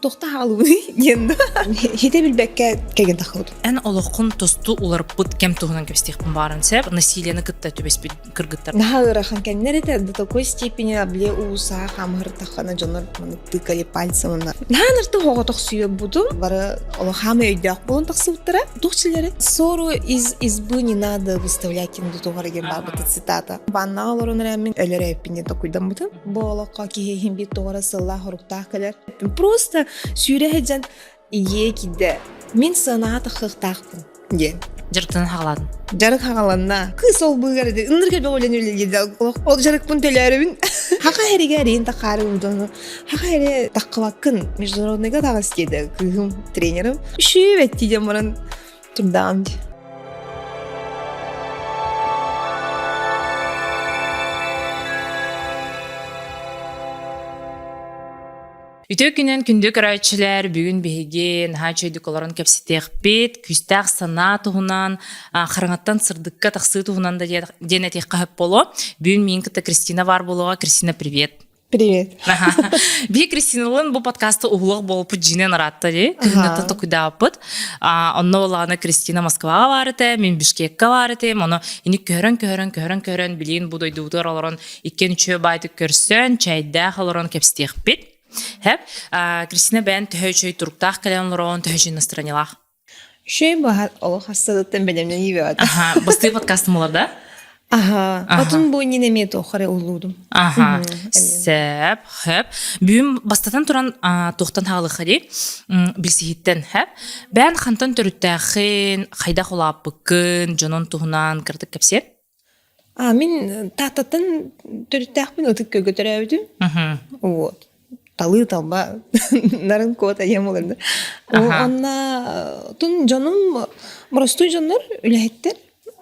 Тохта хаалыбыный диэн да. Хите билбэккэ кэгин тахыбытым. Эн олоххун тосту уларыппыт кэм туһунан кэпсэтиэхпин бааран сөп. Насилиены кытта түбэспит кыргыттар. Наһаа ыарахан кэннэр этэ до такой степени бile уусаа хаамыһыртаххана дьоннор маны тыкали пальцем онно. Наһаа нырты хоҕотох сүйөббутум. Бары олохаамы өйдөөх буолан тахсыбыттара. Туох чилери? Ссору из избы не надо выставлять им дутугар деген барбыта цитата. Ваннаҕа олорон эрэммин өлөр эппин диэн токуйдаммытым. Бу олоххо киһи иһин биир тоҕо эрэ сыллаах-хоруктаах кэлэр. Просто сүүрэ сылдьан ийээ киирдэ. Мин сыанаҕа тахсыахтаахпын диэн. Дьарыктанан хаҕалаатын. Дьарык хаҕаланна. Кыыс ол быыгар ити ынырык элбэх үлэни үлэлиирдэ. Ол дьарыкпын төлөөрөбүн. Хаха эригэ эриин тахаары удону. Хаха эри таххыбаккын международныйга таҕыс диэтэ кыыһым тренерым. Үшүү диэн баран турдаҕым дии. Үтүө күнүн күндү көрөөччүлэр, бүгүн биһиги наһаа үчүгэйдик олорон кэпсэтиэхпит, күүстээх санаа туһунан, хараҥаттан сырдыкка тахсыы туһунан да диэн этиэххэ сөп буолуо. Бүгүн миин кытта Кристина баар буолуоҕа. Кристина, привет. Привет. Би Кристиналын бу подкасты уһулуох буолпут дьиинэн араатта дии. Кыһыҥҥыттан токуйдаабыппыт. Онно буоллаҕына Кристина Москваҕа баар этэ, мин Бишкекка баар этим. Ону ини көһөрөн көһөрөн көһөрөн көһөрөн билигин бу дойдубутугар олорон иккиэн үчүгэй баайтык көрсөн, чэйдээх олорон кэпсэтиэхпит. Хэп. Кристина бэйэн төһө үчүгэй туруктаах кэлэн олорон, төһө үчүгэй настроениялаах? Үчүгэй баһар олох ассадыттан бэлэмнэнии бөҕөтө. Аха, бастыы подкастым олар да? Аха, отун бу иннин эмиэ туоххаре уллуудум. Аха, сэп, хэп. Бүгүн бастатан туран туохтан хаалыха дии, билсиһиттэн, хэп. Бээн хантан төрүттээхин, хайдах улааппыккын, дьонун туһунан кыратык кэпсиэн? А мин Тааттаттан төрүттээхпин ытык көлгө төрөөбүтүм. Вот. Талыы талба нарын куота диэн буолар да. Онна тун дьонум боростуой дьоннор үлэһиттэр.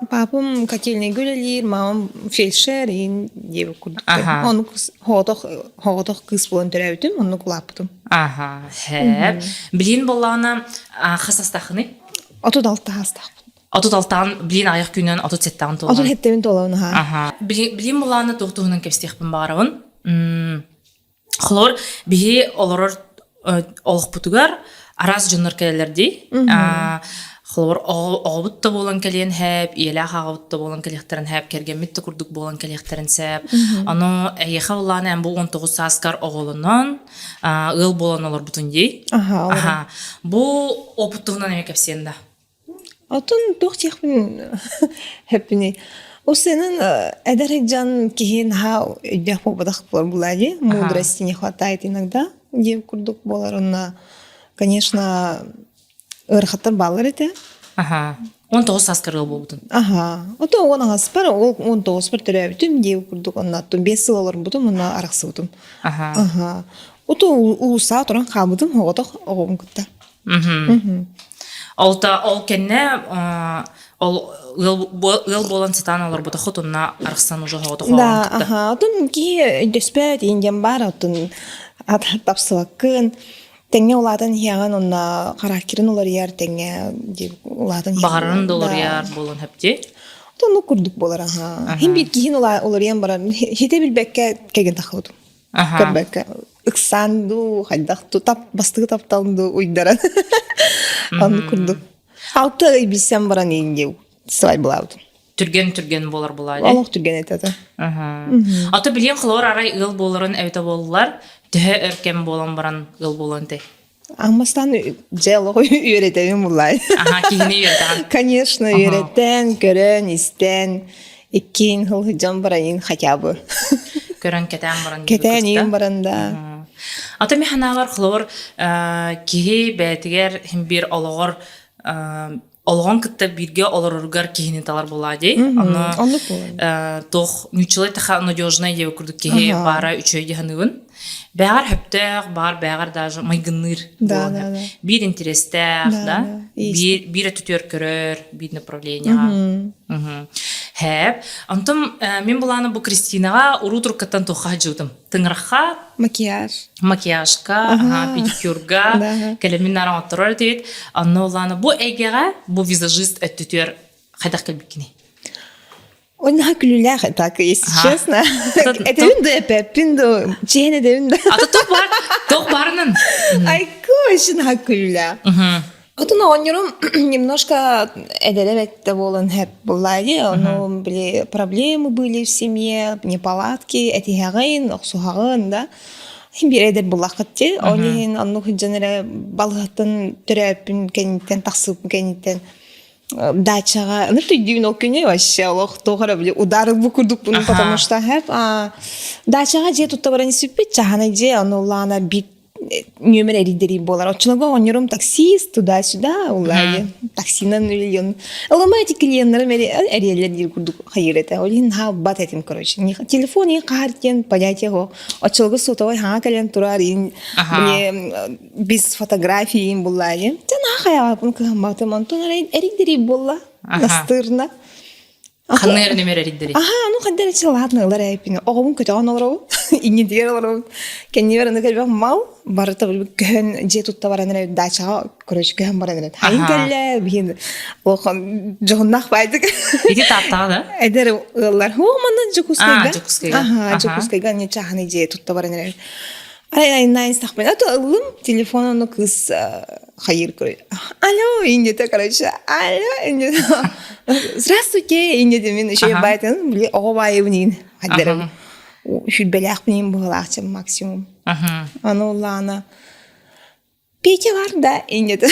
Папам котельныйга үлэлиир, мамам фельдшер иин диэбит курдук. Оннук хоҕотох хоҕотох кыыс буолан төрөөбүтүм, оннук улааппытым. Аха, хэп. Билин боллаҕына хас астахыный? 36 астаахпын. 36-ан билин аҕыйах күнүнэн 37-ан туолан. 37-ин туолабын аха. Аха. Билин булааны туох туһунан кэпсиэхпин баҕарабын. Холор биһи олорор олохпутугар араас дьоннор кэлэллэр дии. Холобур оҕобут да буолан кэлиэн хэп, ийэлээх аҕабыт да буолан кэлиэхтэрин хэп, кэргэммит да курдук буолан кэлиэхтэрин сэп. Ону эйиэхэ булааны эн бу 19 сааскар оҕолонон ыал буолан олорбутун дии. Аха. Бу опыт туһунан эмиэ кэпсиэн да. Отон туох диэхпин хэппиний Усенын эдэр дьон киһи наһаа өйдөөх буолбатах буолар булаа дии. Мудрости не хватает иногда диэн курдук буолар. Онно, конечно, ыарахаттар бааллар этэ. Аха. 19 сааскар ыал буолбутун. Аха. Ото уон аҕыспар, ол 19-пар төрөөбүтүм диэн курдук онно 5 сыл олорбутум, онно арахсыбытым. Аха. Аха. Ото улуусаа туран хаалбытым, оҕотох оҕобун кытта. Ол та ол кэннэ ол ыал буолан сатаан олорботоххут онно арахсан уже оҕотох Да, аха, отун киһи өйдөспөт иин баар отун тапсыбаккын тэҥҥэ улаатан иһиэҕин онно характерын уларыйар тэҥҥэ улаатан баҕарарын да уларыйар буолан хэпти Отон курдук буолар аха. Хин биир киһин уларыйан баран хите билбэккэ кэгин тахыбытым. Көрбөккө ыксаан дуу, хайдах дуу, тап, бастакы тапталым дуу уйдаран. Оннук курдук. Алта ый билсэн баран иинде свадьбалаабытым. Түргэн-түргэн буолар булаа Олох түргэн этэ это. Ато билиэн холоор арай ыал буоларын эбитэ буоллар, төһө өр кэм буолан баран ыал буолан тэй? Аммастан дьэ олох үөрэтэбин буллай. Аха, киһини үөрэтэҕин. Конечно, үөрэтэн, көрөн, истэн, иккиин хыл дьон барайын хотя бы. Көрөн кэтээн баран. Кэтээн иин баран да. Ата ми ханаабар холобур киһи бэйэтигэр хим биир олоҕор олоҕун кытта бииргэ олороругар киһини талар буолаа дии. Ону туох ньуччалай таха надежнай диэбит курдук киһи баара үчүгэй дии саныыбын. Бэҕэр хөптөөх, баар бэҕэр даже майгынныыр буолан биир интерестээх, да, биир биир өттүтүөр көрөр, биир направлениеҕа. Хэп. Онтон мин булааны бу Кристинаҕа уруу туруккаттан туохха сылдьыбытым. Тыҥырахха Макияж. Макияжка, ага, педикюрга, кэлэммин наар оҥотторор этибит. Онно улаана бу эйгэҕэ бу визажист өттүтүөр хайдах кэлбиккиний? Онна күлүүлээх так, если честно. Этэбин да эпэппин да, чиэн этэбин да. Ата туох бар, туох барынан. Айку. Вообще наһаа күллээх. Отун оҕонньорум немножко эдэрэ бэттэ буолан хэп буолла дии. Ону били проблемы были в семье, неполадки, этиһэҕин, охсуһаҕын да. Биир эдэр буллаххыт дии. Ол иһин оннук сылдьан эрэ балыһаттан төрөөппүн кэнниттэн тахсыыппын кэнниттэн дачаҕа ну өйдүүбүн ол күнү вообще олох туох эрэ били удар бу курдукпун потому что хэп дачаҕа дьиэ тутта баран испиппит чаһанай дьиэ ону улаана биир нүөмэр эрийдэрии буолар. Оччолорго оҕонньорум таксист туда-сюда улаайы таксинан үлэлиэн. Ылыма эти клиеннарым эрийэллэр диир курдук хайыыр этэ. Ол иһин хаалбат этим, короче. Телефон иһин хаһар диэн понятие суох. Оччолорго сотовой хаҥа кэлэн турар иһин мне без фотографии иһин буллаайы. Дьэ наһаа хайаҕаппын кыһамматым. Онтон эрийдэрии буолла. Настырна. Ханна эрэ нөмер эрийдэрий? Аха, ну ханна эрэ ладно ылар эппин. Оҕобун көтөҕөн олоробун, иннитигэр олоробун. Кэннибэр аны кэлбэх мал, барыта көһөн дьиэ тутта баран эрэ дачаҕа короче көһөн баран эрэ. Хайын кэллэ, биһин улахан дьоһуннаах баайдык. Ити тааттаҕа да? Эдэр ыаллар. Оо, манна Дьокуускайга. А, Дьокуускайга. Аха, Дьокуускайга не чааһынай дьиэ тутта баран эрэ. Ай ай найстахпын. А то ыллым телефон ону кыыс хайыр көрө. Алло, индете, короче. Алло, индете. Здравствуйте, индете мен еще байтын, били оҕо баайыбын иин. Хаддарым. Сүрбэлээхпин иин быһалаахчым максимум. Аны улаана Петя бар да индете.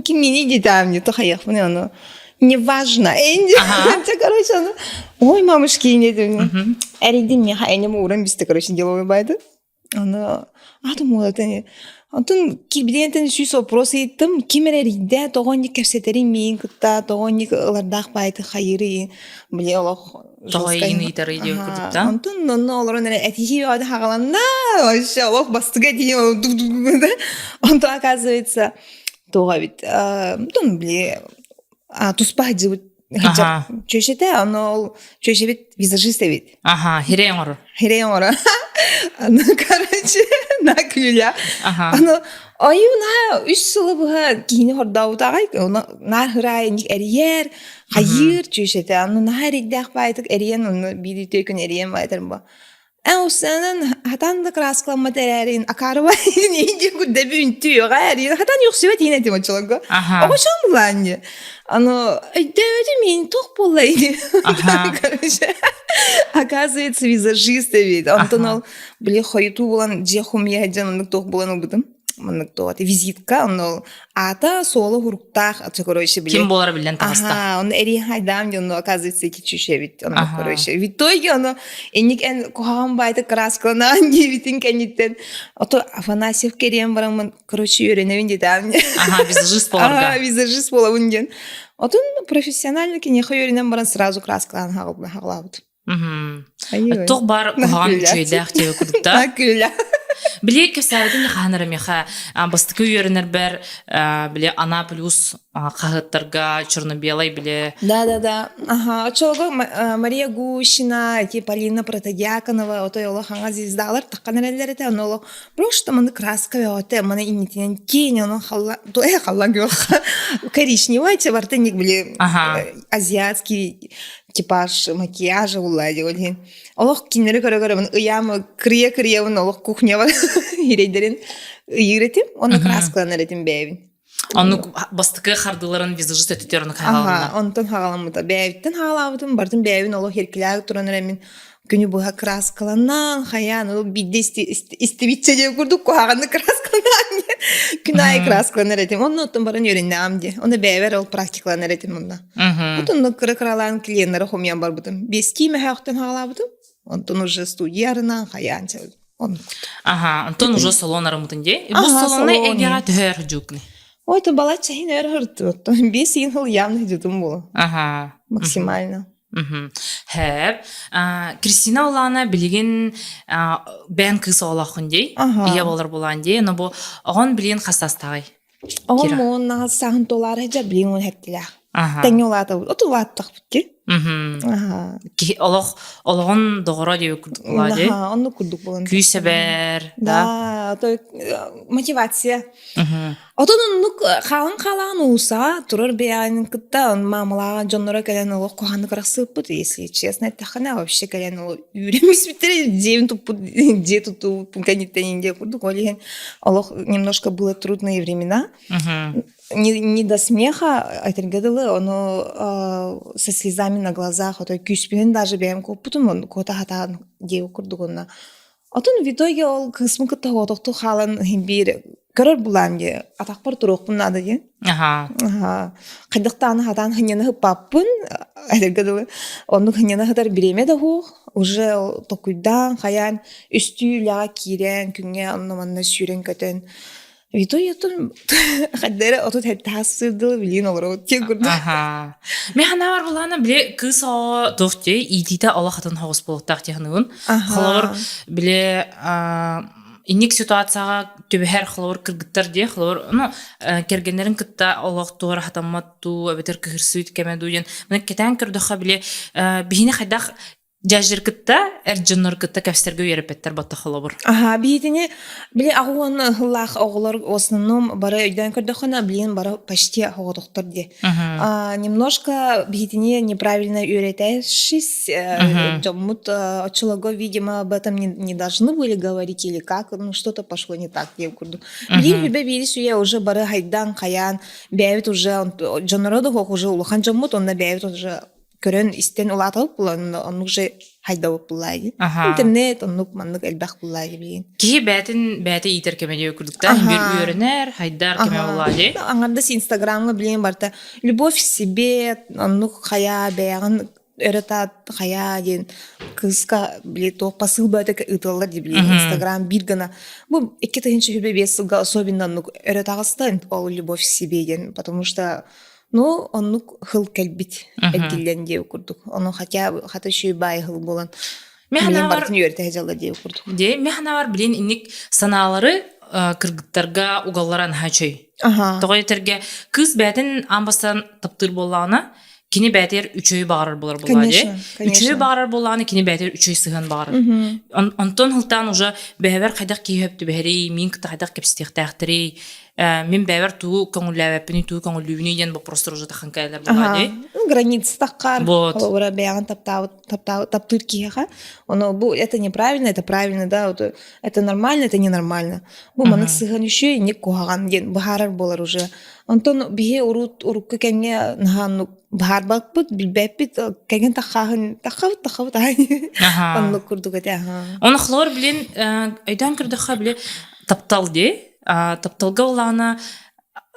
Кимини детям не то хайахпын ону неважно. Короче, ону ой, мамушки, не Эрийдим миэхэ энем ууран бисте, короче, деловой байды. Аны атым уолатын Онтон киирбитинтэн сүүс вопрос ыйыттым. Ким эрэ эрийдэ, тоҕо инник кэпсэтэрий миин кытта, тоҕо инник ылардаах баайты хайырый, били олох Тоҕо эйигин ыйытарый диэн курдук да? Онтон онно олорон эрэ этиһии бөҕөтө хаҕаланна, вообще олох бастыга этиһии Онтон оказывается, туох эбит, онтон били туспа сылдьыбыт чүөчэтэ, ону ол чүөчэбит визажист эбит. Аха, хирей оҥорор. Хирей оҥорор. Аны, короче, на күлүлэ. Аны Айыы наһаа үс сылы быһа киһини хордообута аҕай, ону наар хыраай инник эрийэр, хайыыр чүөчэтэ, аны наһаа эрийдээх баайытык эрийэн, онно биир үтүө күн эрийэн баайтар бу. Эн усанан хатан да краскаламмат эрээрин акаарыба иин курдэби үнтүөҕэ эрийэн хатан юхсубат иин этим очолорго. Оҕочон булаанньы. Аны өйдөөбөтүм иин туох буолла ини. Короче, оказывается, визажист эбит. Онтон ол били хойутуу булан дьиэ хумуйа дьон оннук туох булан ылбытым маннык туох визитка онно аата суола хуруктаах короче били ким буолара биллэн таҕыста ага онно эрийхайдаам дьонно оказывается ити чүшэбит онно короче в итоге оно инник эн куһаҕан баайты краскаланаан диэбитин кэнниттэн ото Афанасьев кэриэн бараммын короче үөрэнэбин диэтаам ага визажист боларга ага визажист болабын диэн отун профессионально киниэхэ үөрэнэн баран сразу краскалаан хаҕалаабыт Туох баар куһаҕан үчүгэйдээх диэбит курдук да. Күлэ. Били кэпсээбитин хаһан эрэ миэхэ бастакы үөрэнэрбэр били Ана плюс хаһыаттарга черно-белай били Да, да, да. Ага, очолго Мария Гущина, эти Полина Протодьяконова, отой олох хаҥа звездалар таххан эрэллэр этэ, ону олох просто маны краска бөҕөтө, маны иннитинэн киэҥ, ону халла, халлан коричневый, барыта ник били азиатский типаж макияжа улла диэн олох кинилэри көрө-көрөбүн ыйаам кырыйа-кырыйабын олох кухняба ирэйдэрин ыйыыр этим онно краскаланар этим бэйэбин Оннук бастакы хардыыларын визажист өттүтүгэр оннук хааланна. Онтон хаҕаламмыта. Бэйэбиттэн хаалаабытым, бартын бэйэбин олох эркилээх туран эрэ мин күнү быһа краскаланан, хайаан, ол биирдэ истибитчэ диэн курдук куһаҕаннык краскаланан диэн күн аайы краскаланар этим. Онно оттон баран үөрэннэҕим дии. Онно бэйэбэр ол практикаланар этим онно. Отон кыра-кыралаан клиеннары хомуйан барбытым. Биэстии мөһөөхтөн хаалаабытым. Онтон уже студия арынан хайаан оннук. Аха, онтон уже салон арымытын дии. Бу салоннай эйгэҕэ төһө өр дьуукны? Ой, то балачча иһин өр хыртыбыт. Биэс иһин хыл явно дьутум буолу. Аха. Максимально. Хэп. Кристина Улана билигин бээн кыыс оҕолооххун дии. Ийэ болар булаан дии. Но бу оҕон билигин хастастаҕай? Оҕом уоннаҕа сааһын туолаары дьэ билигин уон хэттилээх. Тэҥҥэ улаатабыт. От улааттахпыт ки. Киһи олох олоҕун доҕоро диэбит курдук буолаа дии. Оннук курдук буолан. Күүс эбэр, да. Да, то мотивация. Отон оннук хаалан хаалаан ууса турар бэйэҕин кытта маамалааҕа дьонноро кэлэн олох куһаҕаннык арахсыыппыт, если честно эттэххинэ, вообще кэлэн ол үүрэмиспиттэрэ дьиэбин туппут дьиэ тутуубут кэнниттэн индия курдук ол иһин олох немножко было трудные времена. Не, не до смеха, этэргэ дылы, ону со слезами на глазах, отой күүспүнэн даже бэйэм куоппутум, куота хатаан диэбит курдук онно. Отон в итоге ол кыысмын кытта оҕотохтуу хаалан биир көрөр булаан дии, атахпар туруохпун наада диэн. Аха. Хайдахтааны хатаан хынньана хыппаппын, этэргэ дылы, оннук хынньана хытар бириэмэ да суох, уже токуйдаан, хайаан, үстүү үлэҕэ киирэн, күҥҥэ онно-манна сүүрэн-көтөн, Вито ятын хаддара отут хаттаас сырдылы билин олоро тиэн курдук. Аха. Мен ханавар булаана биле кыыс оҕо туох дии иитиитэ олох атын хоҕус буолуохтаах дии саныыбын. Холобур биле инник ситуацияҕа түбэһэр холобур кыргыттар дии холобур ну кэргэннэрин кытта олох туора хатаммат дуу эбэтэр кыһырсыы кэмэ дуу диэн маны кэтээн көрдөххө биле биһини хайдах Дьажыр кытта, эр дьоннор кытта кэпсэтэргэ үөрэппэттэр батта холобур. Аха, биһитини били аҕуон ыллаах оҕолор в основном бары өйдөөн көрдөххүнэ, блин, бары почти оҕотохтор дии. А, немножко биһитини неправильно үөрэтээшись, дьоммут оччолорго, видимо, об этом не, не должны были говорить или как, ну что-то пошло не так диэн курдук. Билин хүбэ биирис үйэ уже бары хайдан хайаан бэйэбит уже дьонноро да уже улахан дьоммут, онно бэйэбит уже көрөн истэн улаатабыт булан оннук же хайдабыт буллаайы. Интернет оннук маннык элбэх буллаайы билигин. Киһи бээтин бээтэ иитэр кэмэ диye курдук да bir үөрэнэр, хайдар кэмэ буллаайы. Аңардас Инстаграмҥа билигин барта любовь к себе оннук хайа бэйэҕин өрө таат хайа диэн кыыска били туох посыл бөтө ыытыллар дии билигин Инстаграм биир гына бу 2025 сылга особенно оннук өрө таҕыста ол любовь к себе диэн потому что Ну, оннук хыл кэлбит эргиллэн диэбит курдук. Ону хотя хата үчүгэй баай хыл буолан билин барытын үөрэтэ дьалла диэбит курдук. Дии, мен санаабар билин инник санаалары кыргыттарга угаллара наһаа үчүгэй. Тоҕо этэргэ кыыс бээтин аан бастаан таптыыр буоллаҕына, кини бээтигэр үчүгэй баҕарар буолар буоллаҕа дии. Үчүгэй баҕарар буоллаҕына, кини бээтигэр үчүгэй сыһыан баҕарар. Онтон сылтаан уже бэһэбэр хайдах киһи хөп түбэһэрий, миин кытта хайдах кэпсэтиэхтээхтэрий, мин бэйэбэр тугу көҥүллээбэппиний, тугу көҥүллүүбүнүй диэн боппуруостар уже тахан кэлэлэр буолаа дии. Граница таххар, Вот. холобура бэйэҕин таптаабыт, таптаабыт, таптыыр киһиэхэ. Ону бу это неправильно, это правильно, да, вот это нормально, это ненормально. Бу маннык сыһыан үчүгэй, инник куһаҕан диэн быһаарар буолар уже. Онтон биһи урут урукку кэмҥэ наһаа быһаарбаппыт, билбэппит, кэлин таххааһын таххабыт, таххабыт Оннук курдук этэ. Ону холобур билин өйдөөн көрдөххө били таптал дии тапталга улаана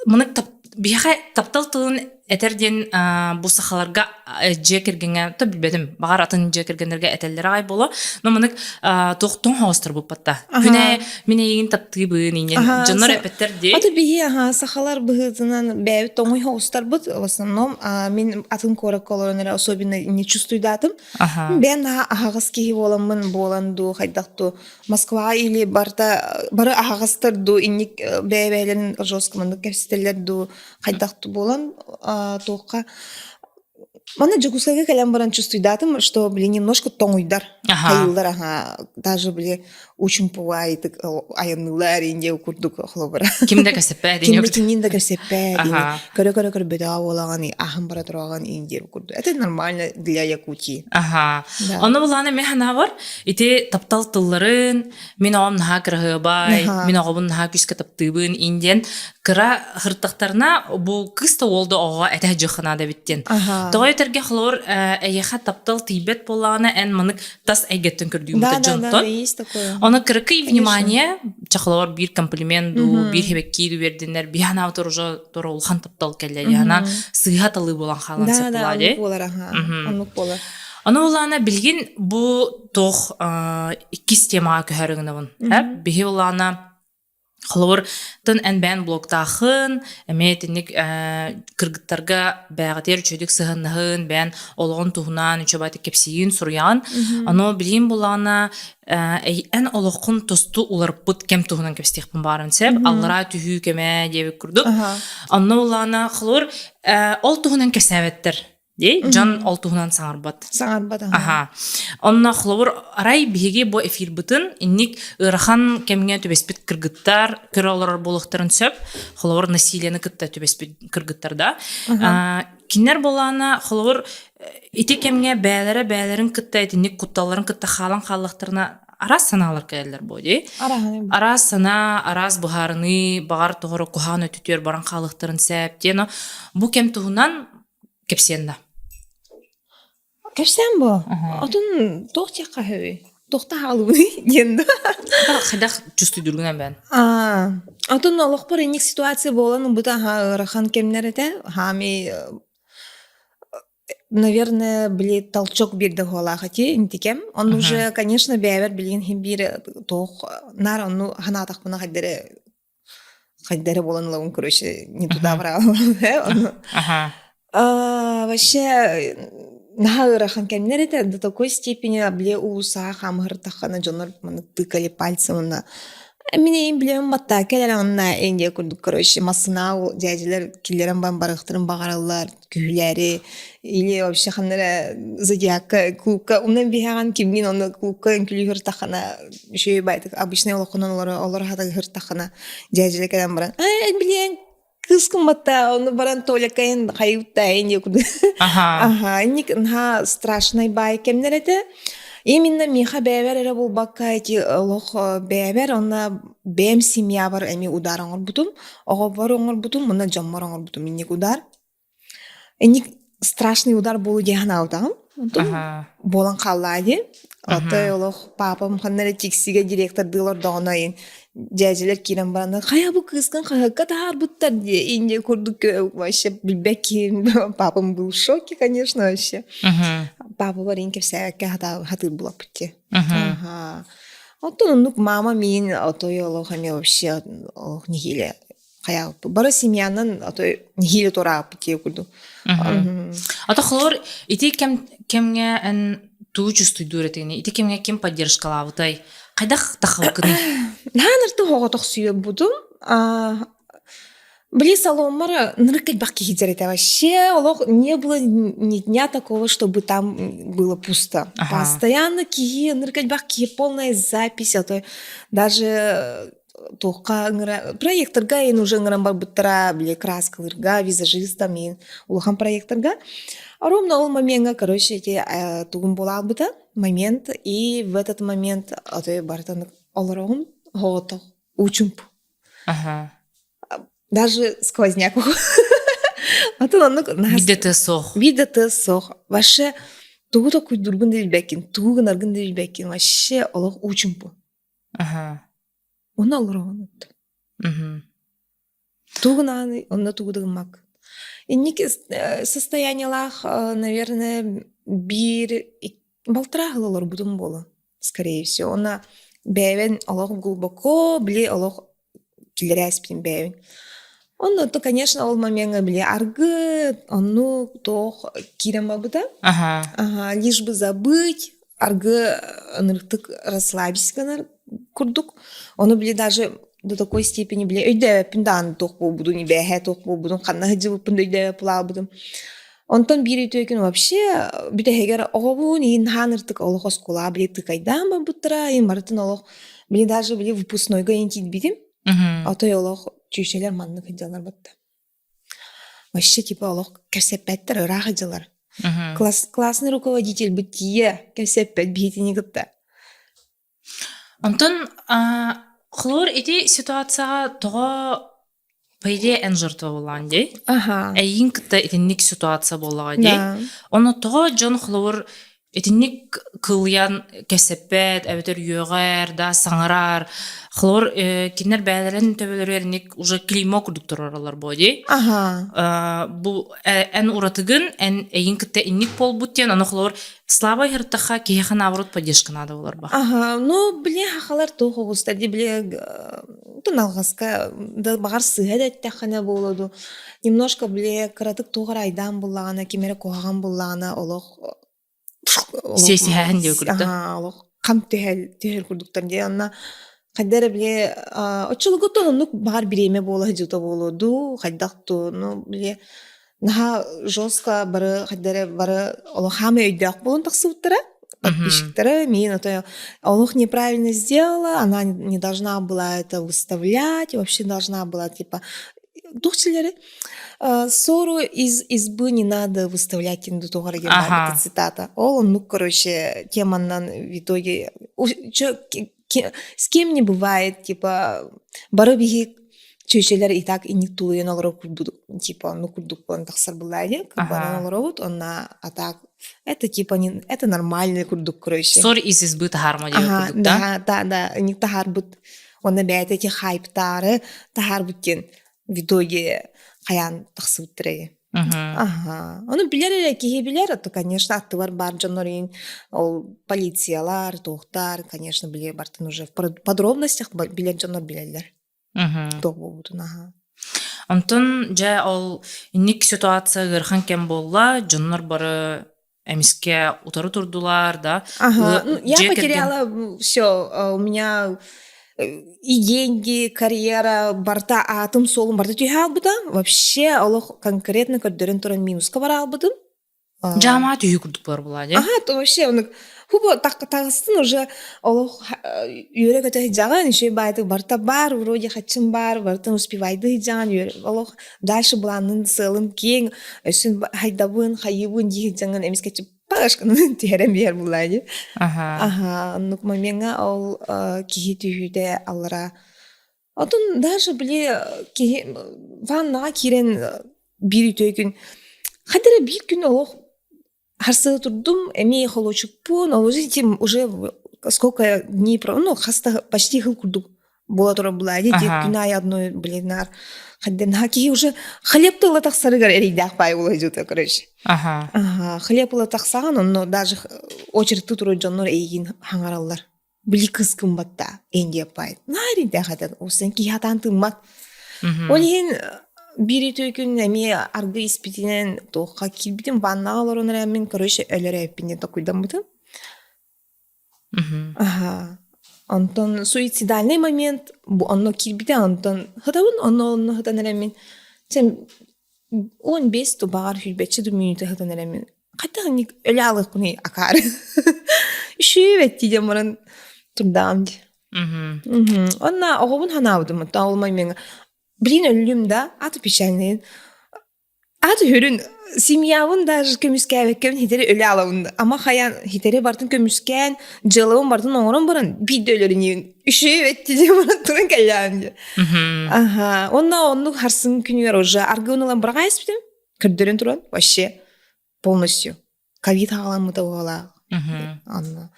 маны биһиэхэ таптал тылын этэр диэн бу сахаларга дьиэ кэргэҥҥэ то билбэтим баҕар атын дьиэ кэргэннэргэ этэллэрэ аҕай буолуо но манык туохтуҥ хоҕостор буппатта күнэ мин эйигин таптыыбын иннин дьоннор эппэттэр дии Аты биһи аха сахалар быһыытынан бэйэбит тоҥуй хоҕустарбыт в основном мин атын куоракка олорон эрэ особенно не чувствуйдаатым бэйэм наһаа аһаҕас киһи буоламмын буолан дуу хайдах дуу Москва или барыта бары аһаҕастар дуу инник бэйэ-бэйэлэрин жестко маннык кэпсэтэллэр дуу хайдах буолан туохха Манна Дьокуускайга кэлэн баран чувствуйдаатым, что, блин, немножко тоҥуйдар, хайыыллар, аха, даже, били, учумпугаайтык айанныылар инде курдук холобура. Ким да кэсэппээ Ким да кинин да кэсэппээ көрө-көрө көрбөтөҕө буолаҕын, аһын бара тураҕын индиэр курдук. Это нормально для Якутии. Аха. Ону булаана мен ханаабар ити таптал тылларын мин оҕом наһаа кыраһыабай, мин оҕобун наһаа күүскэ таптыыбын индиэн кыра хыртахтарына бу кыыс да уол да оҕоҕо этэ дьыхханаада эбит диэн. Тоҕо этэргэ холобур эйиэхэ таптал тиийбэт буоллаҕына эн манык тас эйгэттэн көрдүүмүтэ Да, да, да, дьонтон. есть такое. Ону кыракый Конечно. внимание чахлоор биир комплимент дуу, биир хебеккии дуу бердиннер, биһанаабытар уже тура улахан таптал кэллэ. Яна сыыһа талыы буолан хаалан Да, сөп да, буолаа оннук дии. буолар, аха, оннук буолар. Ону улаана билигин бу туох иккис темаҕа көһөр гынабын. Биһи улаана Холобур, тын эн бэйэн блогтаахын, эмиэ итинник кыргыттарга бэйэҕитигэр үчүгэйдик сыһыаннаһын, бэйэн олоҕун туһунан үчүгэйдик кэпсиигин, суруйаҕын. Ону билиим буллаҕына, эн олоххун тосту уларыппыт кэм туһунан кэпсэтиэхпин баҕаран сөп. Аллараа түһүү кэмэ диэбит курдук. Онно буллаҕына, холобур, ол туһунан кэпсээбэттэр. Дии, дьон ол туһунан саҥарбат. Саҥарбат. Аха. Онно холобур арай биһиги бу эфирбытын инник ыарахан кэмҥэ түбэспит кыргыттар көрө олорор буолуохтарын сөп. Холобур насилиены кытта түбэспит кыргыттар да. Кинилэр буолаана холобур ити кэмҥэ бээлэрэ бээлэрин кытта итинник кутталларын кытта хаалан хааллахтарына араас санаалар кэлэллэр буо дии. Араас санаа, араас быһаарыныы, баҕар тоҕоро куһаҕан өттүтүгэр баран хаалыахтарын сөп диэн бу кэм туһунан кэпсиэн да. Кэпсээн бу. Отун туох диэххэ үһү? Туохта хаалыбыный диэн да. Хайдах чувствуйдургунан бэн. Аа, отун олохпор инник ситуация буолан бу та ыарахан кэмнэр этэ. Хаами наверное, били толчок биэрдэ буолаах ити интикем. Он уже, конечно, бэйэбэр билигин хин биир туох наар онну ханаатахпына хайдары хайдары буолан ылабын короче не туда брала Ага. Вообще наһаа ыарахан кэмнэр этэ до такой степени били уулуссаҕа хаамыһыртаххына дьоннор маны тыкали пальцем уонна мин эйин билэбин баттаа кэлэр онно Индия курдук короче массынаа дьээдьилэр киллэрэн баран барыахтарын баҕараллар күһүлээри или вообще ханна эрэ зодиакка клубка умнан биһэҕин кимниин онно клубка үҥкүлүүһүртаххына үчүгэй байтык обычный олоххунан олоро олоро хатыгыһыртаххына дьээдьилэ кэлэн баран ээ билиэн кыыскын батта ону баран туалетка хайыттаайын диye курдук аха инник наһаа страшный баай кэмнэр этэ именно миэхэ бэйэбэр эрэ буолбакка эти олох бэйэбэр онно бэйэм семьябар эмиэ удар оҥорбутум оҕобор оҥорбутум уонна дьоммор оҥорбутум инник удар Инник страшный удар буолу диэн санаабытаҕым. Онтон буолан хааллаа дии. Отой олох папам ханна эрэ тиксигэ директордыы олордоҕуна ин дьээдьэлэр киирэн бараннар хайа бу кыыскын хаһыакка таһаарбыттар диye инде курдук вообще билбэт киһим папам был в шоке конечно вообще папабар ин кэпсээбэккэ хатыыр булаппыт дии Оттон оннук мама миин отой олох эмиэ вообще олох нэһиилэ хайаабыппыт. Бары семьянан а то нэһиилэ туораабыппыт диye курдук. А то холор ити кэм кэмҥэ эн туу чувствуйдуур этигини ити кэмҥэ ким поддержкалаабытай хайдах тахалкыный Наанырты хоҕотохсуйбутум. Били салонмар нырык элбэх киһи это вообще олох не было ни дня такого, чтобы там было пусто. Ага. Постоянно киһи нырык элбэх киһи полная запись, а то даже туохха ыҥыра проекторга ин уже ыҥыран барбыттара били краскалырга визажистам ин улахан проекторга ровно ол моментга короче эти тугум буолаалбыта момент и в этот момент отой барытын олороҕум оҕотох уучумпу Ага. даже сквозняк Атын оннук Биирдэ тыас суох. Биирдэ тыас суох. Вообще тугу да куйдургун да билбэккин, тугу гынаргын да билбэккин. Вообще олох уучумпу. Ага. Онно олороҕун Мгм. Тугу гынааны онно тугу да гыммак. Инник состояниелаах, наверное, биир балтараа сыл олорбутум буолуо, скорее всего. Уонна бэйэбин олох глубоко, били олох киллэрээспитим бэйэбин. Онно то, конечно, ол момеҥҥа били аргы, оннук туох киирэн барбыта. Ага. Ага, лишь бы забыть, аргы ынырыктык расслабись гынар курдук. Ону били даже до такой степени били өйдөөбөппүн даҕаны туох буолбутун, ибээһэ туох буолбутун, ханна сылдьыбыппын да өйдөөбөт булаабытым. Онтон биир үтүө күн вообще бүтэһигэр оҕобун иин хаан ыртык олох оскуолаҕа били тыкайдаан барбыттара, иин барытын олох били даже били выпускнойга иин тиийбитим. Отой олох чүүчэлэр маннык сылдьаллар батта. Вообще типа олох кэпсэппэттэр ыраах сылдьаллар. Класс, классный руководитель бит тиийэ кэпсэппэт биһитини кытта. Онтон холобур ити ситуацияҕа тоҕо по идее эн жертва буоллаҕын дии. Аха. Эйигин кытта итинник ситуация буоллаҕа дии. Да. Ону тоҕо дьон холобур итинник кылыйан кэпсэппэт эбэтэр үөҕэр да саҥарар холобур кинилэр бэйэлэрин төбөлөрүгэр инник уже клеймо курдук турараллар буо дии. Аха. Бу эн уратыгын эн эйигин кытта инник буолбут диэн ону холобур Слава ыһыртахха киһиэхэ наоборот поддержка надо болар ба. Ага, ну, били хахалар туох оҕустар ди били тун алҕаска да баҕар сыыһа да эттэххинэ буолуо ду немножко били кыратык туох эрэ айдаан буллаҕына ким эрэ куһаҕан буллаҕына олох Сиэсиһээһин диye курдук. Аха, олох хам түһэл түһэр курдуктар дии онно хайда эрэ били оччолорго оннук баҕар бириэмэ буола сылдьыбыта буолуо дуу хайдах дуу ну били. Наһаа жестко бары хайдары бары олох хаамай өйдөөх буолан тахсыбыттара. Подписчиктары мин это олох неправильно сделала, она не должна была это выставлять, вообще должна была типа туох дьилэри ссору из избы не надо выставлять тугар ага. цитата. Ол ну короче теманнан в итоге с кем не бывает типа бары биһи чүөчэлэр и так инник тулуйан олорор курдук типа ну курдук буолан тахсар былаайы баран олоробут онна а так это типа не это нормальный курдук короче Ссор из избы таһаарма диэн курдук да да да инник таһаарбыт онна бэйэтэ ити хайптаары таһаарбыт диэн в итоге хайаан тахсыбыттар Аха. Ону билэр эрэ киһи билэр, то, конечно, аттыбар баар дьоннор иин ол полициялар, туохтар, конечно, билэр бартын уже в подробностях билэр дьоннор билэллэр. Туох буолбутун, аха. Онтон дьэ ол инник ситуация ыарахан кэм буолла, дьоннор бары эмискэ утары турдулар, да? Ага, ну, я потеряла все, у меня и деньги, карьера, барта аатым суолум барта түһэ албыта. Вообще олох конкретно көрдөрөн туран минуска бара албытым. Жаамаа түһүү курдук бар була дии. Ага, то вообще он хубо тагыстын уже олох үөрэ көтө сыдьаҕын, үчүгэй баайтык барта бар, вроде хаччым бар, бартын успевайды сыдьаҕын, олох дальше былаанын сыалын киэҥ, өссүн хайдабын, хайыбын дии сыдьаҥын эмискэ пашканын түһэрэн биэр булаа дии. Аха, оннук момеҥҥа ол киһи түһүүтэ аллара. Отон даже били киһи ваннаҕа киирэн биир үтүө күн хайда эрэ биир күн олох Харсыһа турдум, эмиэ холуочукпун, ол уже этим уже сколько дней, ну, хаста почти хыл курдук буола турар булаа дии күн аайы одной блин наар хадден киһи уже хлеб тыла тахсарыгар эрийдээх баай буола дьута короче ага ага хлеб ыла тахсаҕын онно даже очередты турар дьоннор эйигин хаҥараллар били кыс гымматта эн диэппайт наар эрийдээх этэ уустан киһи атаан тыыммат ол иһин биир үтүө күн эмиэ аргы испитинэн туохха киирбитим ваннаҕа олорон эрэммин короче өлөрөөппүн диэн токуйдаммытым Аха. Онтон суицидальный момент бу онно киирбитэ онтон хытабын онно онно хытан эрэммин сен 15 тубаҕар сүүрбэччэ да мүнүүтэ хытан эрэммин хайдах инник өлө аалыахпыный акаары үчүгэйбэттии диэн баран турдаҕым дии Онно оҕобун ханаабытым оттон ол мин блин өллүм да аты печальный аты хүрүн семьябын даже көмүскээбэккэбин хитэри өлө алабын ама хайан хитэри бартын көмүскээн дьыалабын бартын оҥорон баран биирдэ өлөрүнүүн үчүгэйбэттии диэн баран туран кэллэҕим дии аха онно оннук харсын күнүгэр уже аргыын ылан быраҕа испитим көрдөрөн туран вообще полностью ковид хаҕаламмыта буолаах онно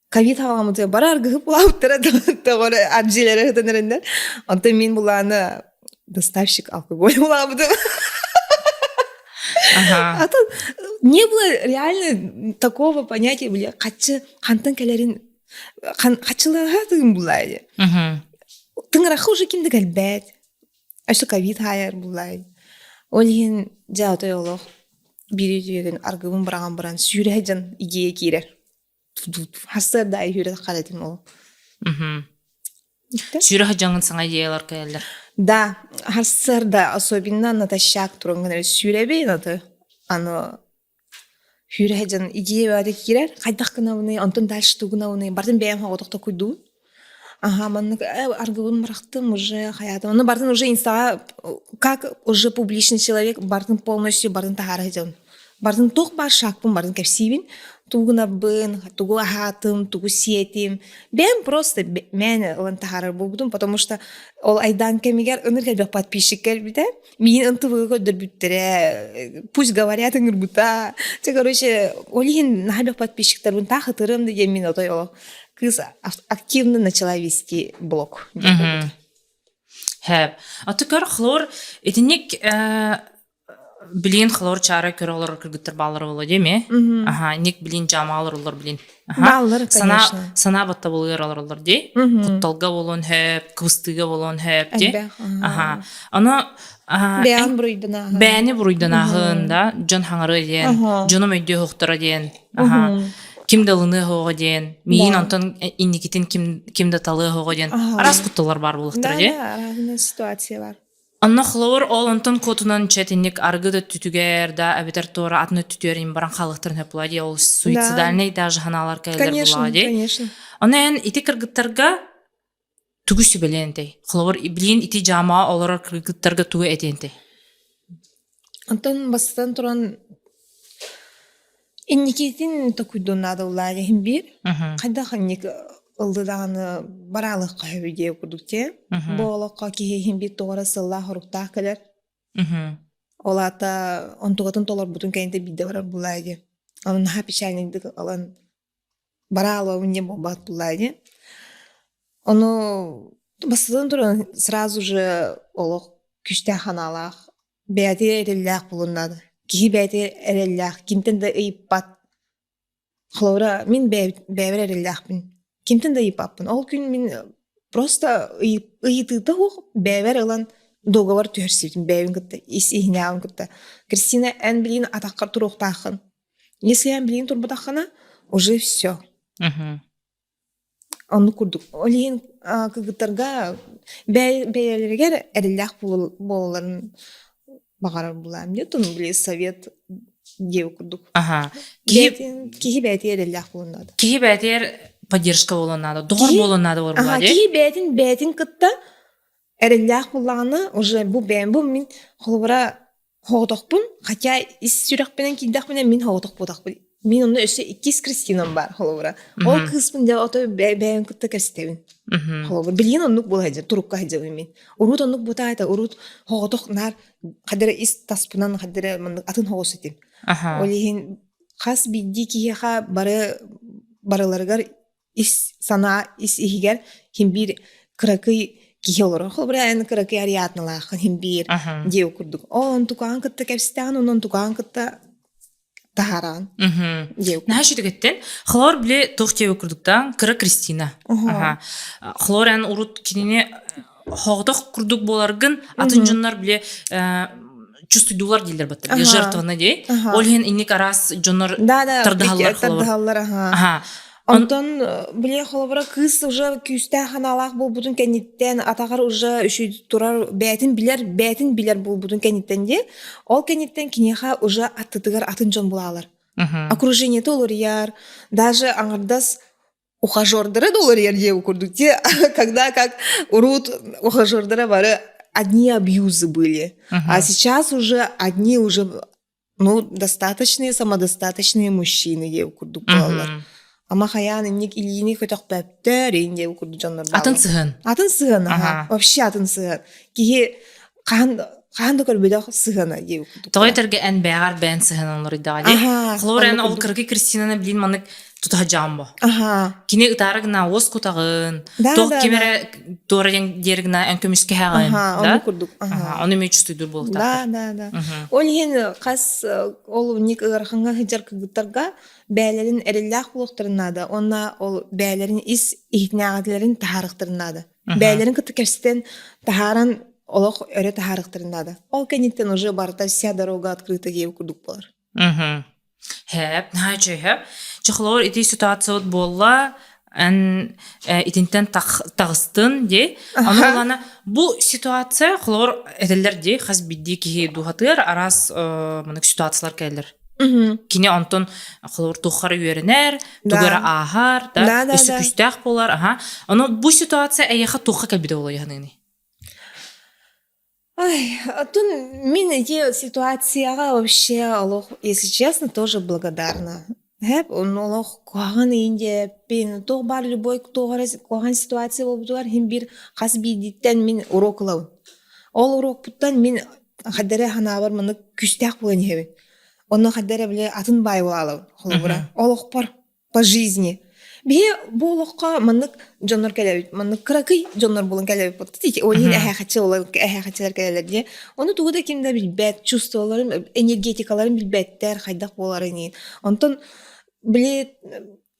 ковид хаҕаламмыта бары аргыһып булаабыттара тоҕо ардьилэрэ сытан эрэннэр онтон мин булааны доставщик алкоголь булаабытым А то не было реально такого понятия, бля, хаччы хантан кэлэрин хаччылаха тыгын булаайы. Тыҥырахха уже ким да кэлбэт. Өссө ковид хаайар буллай. Ол иһин дьэ отой олох биир үтүөгүн аргыбын быраҕан баран сүүрэ сылдьан идея киирэр. Сарсыарда аайы сүүрэ таххар этим ол. Сүүрэ сылдьаҥҥын саҥа идеялар кэлэллэр. Да, сарсыарда особенно натощак тураҥҥын эрэ сүүрэбин аты аны Сүүрэ сылдьан идея бөҕөтө киирэр, хайдах гынабыный, онтон дальше тугу гынабыный, барытын бэйэм соҕотох токуйдуубун. Аха, маннык аргыбын бырахтым уже хайаатым. Ону барытын уже инстаҕа как уже публичный человек барытын полностью барытын таһаара сылдьабын. Барытын туох баар шагпын барытын кэпсиибин. Тугу гынарбын, тугу аһаатым, тугу сиэтим. Бэйэм просто мээнэ ылан таһаарар буолбутум, потому что ол айдаан кэмигэр ынырык элбэх подписчик кэлбитэ. Миин НТВ көрдөрбүттэрэ, пусть говорят ыҥырбыта. Чэ, короче, ол иһин наһаа элбэх подписчиктарбын таах ытырым да диэн мин отой ол кыыс активно начала вести блог. Хэп. Аты көр хлор итинник билин хлор чара көрө олорор кыргыттар баалар буолуо дии Аха, ник билин жаамаалар олор билин. Бааллар, конечно. Санаа баттабылыгар олороллор дии. Кутталга болуон хөп, кыбыстыыга болуон хөп дии. Аха. Ону Бэйэн буруйданааһын. Бэйэни буруйданааһын да, дьон хаҥарыа диэн, дьонум өйдүө суохтара диэн. Аха. Ким да ылыныа суоҕа диэн, миигин онтон инникитин ким ким да талыа суоҕа диэн араас кутталлар баар буолуохтара дии. Да, разные ситуация бар. Онно холобур ол онтон куотунан чэтинник аргы да өттүтүгэр да эбэтэр туора атын өттүтүгэр им баран халыктарын хөп була дии ол суицидальный даже ханаалар кэлэлэр Конечно, була дии. конечно. Ону эн ити кыргыттарга тугу сүбэлиэн этэй? Холобур билигин ити дьаамаҕа олорор кыргыттарга тугу этиэн этэй? Онтон бастатан туран инникитин токуйдуон наада улаа иһин биир. Хайдах инник ылды даҕаны бараалыахха сөбүй диэ курдук дии. Бу олоххо киһи иһин биир тоҕо эрэ сыллаах-соруктаах кэлэр. Ол аата онтугатын толорбутун кэннитэ биирдэ барар булаа дии. Ону наһаа печальныйдык ылан бараалыабын диэн буолбат булаа дии. Ону бастатан туран сразу же олох күүстээх санаалаах бэйэтигэр эрэллээх буолуон наада. Киһи бэйэтигэр эрэллээх, кимтэн да ыйыппат. Холобура, мин бэйэбэр эрэллээхпин. Кимтэн да ыйыппаппын. Ол күн мин просто ыйытыыта суох бэйэбэр ылан договор түһэрсибитим бэйэбин кытта, ис иһинээҕин кытта. Кристина, эн билигин атаххар туруохтааххын. Если эн билигин турбатаххына, уже все. Оннук курдук. Ол иһин кыргыттарга бэйэлэригэр эрэллээх буолалларын баҕарар булаам диye тун били совет диэбит курдук. Аха. Киһи киһи бэйэтигэр эрэллээх буолуон наада. Киһи бэйэтигэр поддержка буолуон наада, доҕор буолуон наада буолар Киһи бэйэтин бэйэтин кытта эрэллээх буоллаҕына уже бу бэйэм бу мин холобура Хоҕотохпун, хотя ис сүрэхпинэн киирдэхпинэ мин хоҕотох буотахпын. Мин онно өссө иккис Кристинам баар холобура. Ол кыыспын дьэ ото бэйэм кытта кэстэбин. Холобур, билигин оннук буола сылдьар, турукка сылдьабын мин. Урут оннук буотаата, урут хоҕотох наар хадара ис таспынан хадара маннык атын хоҕус этим. Ол иһин хас биирдии киһиэхэ бары барыларыгар ис санаа ис иһигэр хин биир кыракый киһи олорор. Холобура эн кыракый Ариадналааххын хин биир диэ курдук. Ол онтукаан кытта кэпсэтэҕин, онон онтукаан кытта таһаараҕын диэ Наһаа үчүгэттэн. Холор били туох диэбит курдуктаан кыра Кристина. Холор эн урут кинини хоҕотох курдук буоларгын атын дьоннор били чувствуйдулар дииллэр баттар били жертваны дии. Ол иһин инник араас дьоннор тардаһаллар тардаһаллар аха. Онтон били холобура кыыс уже күүстээх санаалаах буолбутун кэнниттэн атаҕар уже үчүй турар бэйэтин билэр бэйэтин билэр буолбутун кэнниттэн дии ол кэнниттэн киниэхэ уже аттытыгар атын дьон булаалар. Окружениета уларыйар, даже аҥардас ухажердара да уларыйар диэбит курдук те когда как урут ухажердара бары одни абьюзы были а сейчас уже одни уже ну достаточные самодостаточные мужчины диэбит курдук буолаллар ама хайаан инник илиини көтөхпөптөр иин диэбит курдук дьоннор атын сыһыан атын сыһыан аха вообще атын сыһыан киһи хаһан хаһан да көрбөтөх сыһыана диэбит курдук Тоҕо этэргэ эн бэйэҕэр бэйэн сыһыан олоруйдаҕа дии. Холобур эн ол кыргый Кристинаны билин маннык тутаһа дьаамбо. Кини ытаары гына уос кутаҕын, туох ким эрэ туора диэри гына эн көмүскэһэҕин. Аха, ону курдук. Ону эмиэ чувствуйдуур буолуохтаахтар. Да, да, да. Ол иһин хас ол ник ыарахаҥҥа сылдьар кыргыттарга бэйэлэрин эрэллээх буолуохтарын наада. Уонна ол бэйэлэрин ис иһитинээҕилэрин таһаарыахтарын наада. Бэйэлэрин кытта кэпсэтэн таһааран олох өрө таһаарыахтарын наада. Ол кэнниттэн уже барыта вся дорога открыта диэбит курдук буолар. Хэп, наһаа үчүгэй хэп. Чохолоор ити ситуациябыт буолла, эн итинтэн таҕыстын дии. Аны улана бу ситуация холобур этэллэр дии хас биирдии киһи дууһатыгар араас маннык ситуациялар кэлэллэр. Кини онтон холобур туоххара үөрэнэр, тугу эрэ ааһар, да, өссө күүстээх буолар, аха. Ону бу ситуация эйиэхэ туохха кэлбитэ буолуой ханыыный? Ай, оттон мин эти ситуацияҕа вообще олох, если честно, тоже благодарна. Хэп, олох куһаҕан иин диэппин, туох баар любой туох эрэ куһаҕан ситуация буолбутугар иһин биир хас биирдииттэн мин уруок ылабын. Ол уруокпуттан мин хайда эрэ санаабар маннык күүстээх буолан иһэбин. Онно хайда эрэ били атын баай буолаалабын холобура. Олохпор по жизни. Биһи бу олоххо маннык дьоннор кэлэбит, маннык кыракый дьоннор булан кэлэбит ол иһин эһээхаччы эһээхаччылар кэлэлэр диye. Ону тугу да ким да билбэт, чувстволарын, энергетикаларын билбэттэр, хайдах буоларын иһин. Онтон били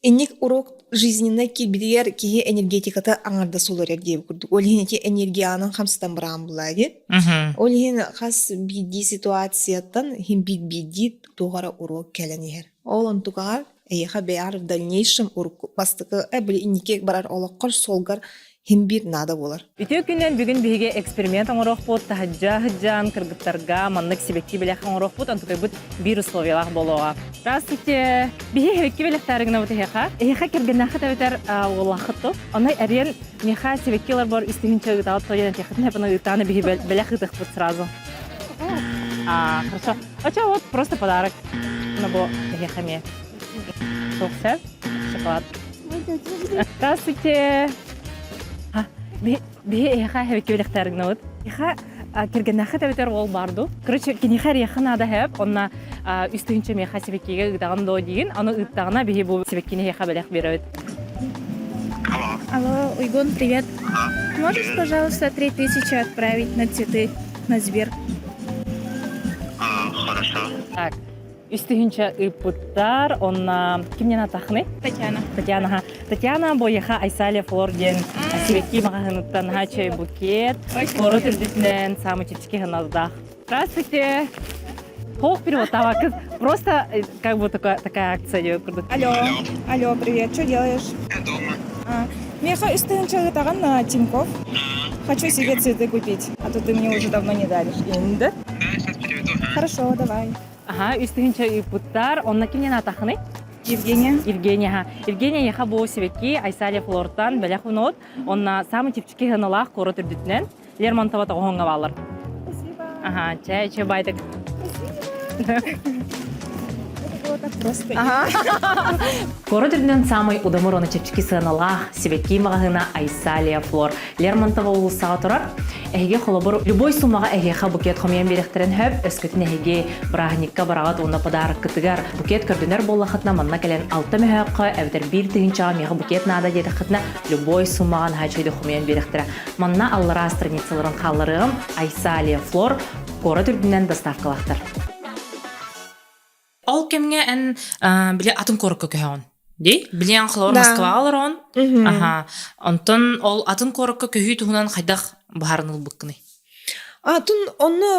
инник урок жизненный киирбитигэр киһи энергетиката аҥардас уларыйар диэбит курдук. Ол иһин ити энергиянан хамсатан быраан булаа диye. Ол иһин хас биирдии ситуацияттан иһин биир-биирдии туох эрэ уруок кэлэн иһэр. Ол онтукаҕар эйиэхэ бэйэҕэр в дальнейшем урукку бастакы били инники барар олоххор суолгар Хин биир наада буолар. Үтүө күнүнэн бүгүн биһиги эксперимент оҥоруохпут, таһырдьа сылдьан кыргыттарга маннык сибэкки бэлэх оҥоруохпут, онтукайбыт биир условиялаах буолуоҕа. Здравствуйте! Биһи сибэкки бэлэхтээри гынабыт эһиэхэ. Эһиэхэ кэргэннээххит эбэтэр уоллааххыт ту. Онно эриэн миэхэ сибэкки ылар үс тыһыынча ыытаҕыт тоойон этиэххитин хэпана ыытааны биһи бэлэх ыытыахпыт сразу. А, хорошо. А вот просто подарок. Ну, бу эһиэхэ эмиэ. Суох шоколад. Здравствуйте. Биһи эһиэхэ эһэбикки билэхтээригнабыт. Эһиэхэ кэргэннээххит эбэтэр уол баар дуу? Короче, киниэхэ эриэхэ наада хэп, онно үс тыһыынча миэхэ сибэккигэ ыытаҕын доо диигин, аны ыыттаҕына биһи бу сибэккини эһиэхэ бэлэх биэрэбит. Алло, Уйгун, привет. Можешь, пожалуйста, 3000 отправить на цветы на Сбер? Хорошо. Так, Үс тыһыынча ыыппыттар, онно кимнен атахны? Татьяна. Татьяна. Татьяна Боеха Айсалия Флор диэн сибэкки маҕаһыыныттан наһаа чэй букет, куорат үрдүтүнэн самый чэпчэки сыаналаах. Здравствуйте! Хох перевод Просто как бы такая, такая акция диэбит курдук. Алло, алло, привет, что делаешь? Я дома. А, Миэхэ үс тыһыынча ыытаҕын Тинькофф. Хочу себе цветы купить, а то ты мне уже давно не даришь. Да? Да, сейчас переведу. Хорошо, давай. Аха, үс тыһыынча ыыппыттар. Онно кимнен атахыный? Евгения. Евгения, аха. Евгения яха бу сибэкки Айсалия Флортан бэлэх унуот. Онно самый чэпчэки сыаналаах куорат үрдүтүнэн Лермонтова тоҕоһоҥҥо баалар. Спасибо. Аха, чэ, чэ байтык. Это было так просто. Куорат үрдүнэн самый удамыр оны чэпчэки сыаналаах сибэкки маҕаһыына Айсалия Флор Лермонтова уулуссаҕа турар. Эһиги холобур любой суммаҕа эһиэхэ букет хомуйан биэриэхтэрин сөп. Өскөтүн эһиги бырааһынньыкка бараҕыт уонна подароккытыгар букет көрдөнөр буоллаххытына манна кэлэн алта мөһөөххө эбэтэр биир тыһыынчаҕа миэхэ букет наада диэтэххитинэ любой суммаҕа наһаа үчүгэйдик хомуйан биэриэхтэрэ. Манна аллараа страницаларын хаалларыаҕым Айсалия Флор куорат үрдүнэн доставкалаахтар. Ол кэмҥэ эн били атын куоракка көһөҕүн. Дии? Билиэн холобур Да. Москваҕа олороҕун. Мгм. Аха. Онтон ол атын куоракка көһүү туһунан хайдах быһааран ылбыккыный? Атын онно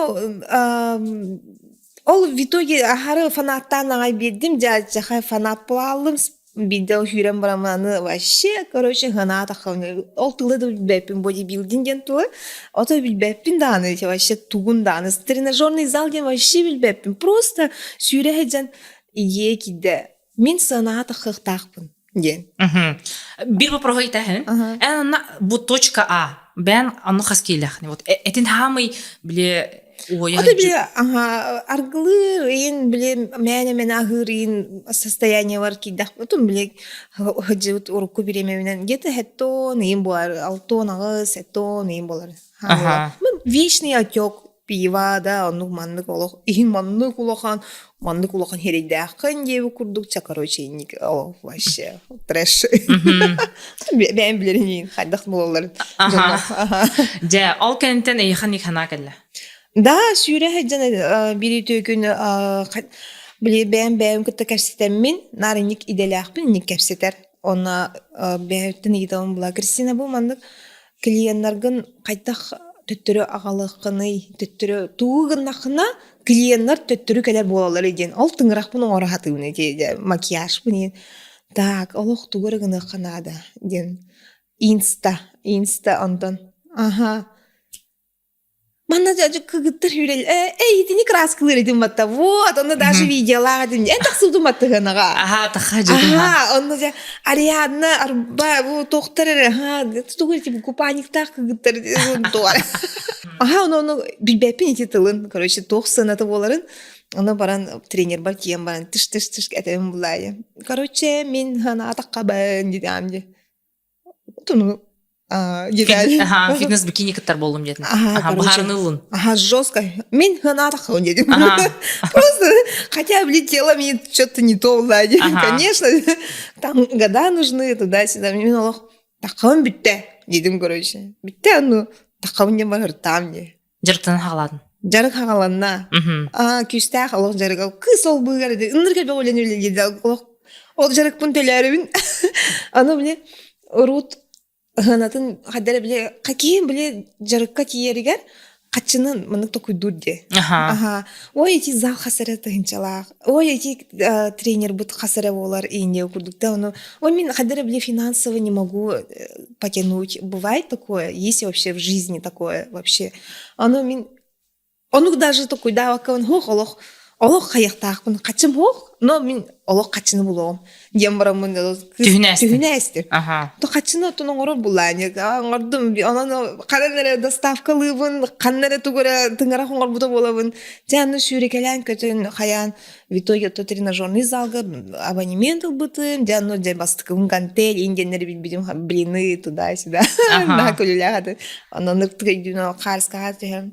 ол в итоге аһары фанаттаан аҕай биэрдим дьэ фанат буолалым биирдэ сүүрэн баран аны вообще короче ыһанаатахха ол тылы да билбэппин бодибилдинг диэн тылы ото билбэппин даҕаны вообще тугун даҕаны тренажерный зал диэн вообще билбэппин просто сүүрэ сылдьан идея киирдэ мин сыанаатаххыахтаахпын диэн Биир вопроһу ыйытаһын. Эн онно бу точка А. Бэн онно хас киилэхни. Вот этин хаамый били уойа Ото били аха аргылыыр ыйын били мээнэ-мээнэ аһыыр ыйын состояниелар киирдэх отун били сылдьыбыт урукку бириэмэбинэн где-то хэттон ыйын буолар алтон аҕыс сэттон ыйын буолар Аха. вечный отек пива да оннук маннык олох иһин маннык улахан маннык улахан херейдээххин диэбит курдук ча короче инник олох вообще трэш бэйэм билэрин хайдах буолалларын Аха. Дьэ, ол кэнниттэн эйиэхэ ник санаа кэллэ? Да, сүүрэ сылдьан биир үтүө күн били бэйэм бэйэм кытта кэпсэтэммин, наар инник идэлээхпин инник кэпсэтэр. Онно бэйэбиттэн ыйытабын була Кристина бу маннык клиеннаргын хайдах төттөрү аҕалыаххыный, төттөрү тугу гыннаххына клиеннар төттөрү кэлэр буолаллар диэн. Ол тыҥырахпын оҥоро сатыыбын ити макияжпын диэн. Так, олох тугу эрэ гыныахха наада диэн. Инста, инста онтон. Аха. Манна кыгыттар хүрэл эй итини краскалыыр этим батта вот онно даже видеолаах этим эн тахсыбытым баттыһынаҕа Аха таха дьытым аха онно дьэ Ариадна арба бу тохтар эрэ аха тугу типа купальниктаах кыгыттар туар аха ону ону билбэппин ити тылын короче туох сыаната буоларын ону баран тренербар тиийэн баран тыш тыш тыш этэмин булаайы короче мин ханаатаххабын диэм дии Отуну Аха, фитнес бикини кыттар боллум диэтин. Аха, быһаарыны ыллын. Ага, жестко. Мин ханаатаххабын диэтим. Просто хотя влетело мне что-то не то сзади. Конечно, там года нужны туда-сюда. Мин олох таххабын бүттэ дедим, короче. Бүттэ, ну, таххабын диэн барар там де. Дьарыктанан хаҕалаатын. Дьарык хаҕаланна. Аа, күүстээх олох дьарыга. Кыыс ол быыгар ынырга бөҕүлэн үлэлиир олох ол дьарыкпын төлөөрүбүн. Аны били урут ыһанатын хайдара били киһим били дьарыкка тиийэригэр. Хаччынан маннык токуйдуур дии. Аха. Аха. Ой, ити зал хас эрэ тыһынчалаах. Ой, ити тренербут хас эрэ буолар иинде курдук да ону. Ой, мин хадара били финансово не могу потянуть. Бывает такое? Есть вообще в жизни такое вообще? Ону мин Онук даже токуйдаабаккабын хуох олох олох хайыахтаахпын хачым хуох но мин олох хачыны булуом диэн бараммын Түһүнээстин. түһүнээстим. Аха. То хачыны отун оҥорор булааньык оҥордум онон ханан эрэ доставкалыыбын ханна эрэ тугу эрэ тыҥырах оҥорбута буолабын дьэ аны сүүрэкэлээн көтөн хайаан в итоге то тренажерный залга абонемент ылбытым дьэ аны дьэ бастакыбын гантель индиэннэри билбитим блины туда-сюда Аха. наһаа күлүүлээх этэ онон ыртык өйдүүн хаарыскаҕа түһэн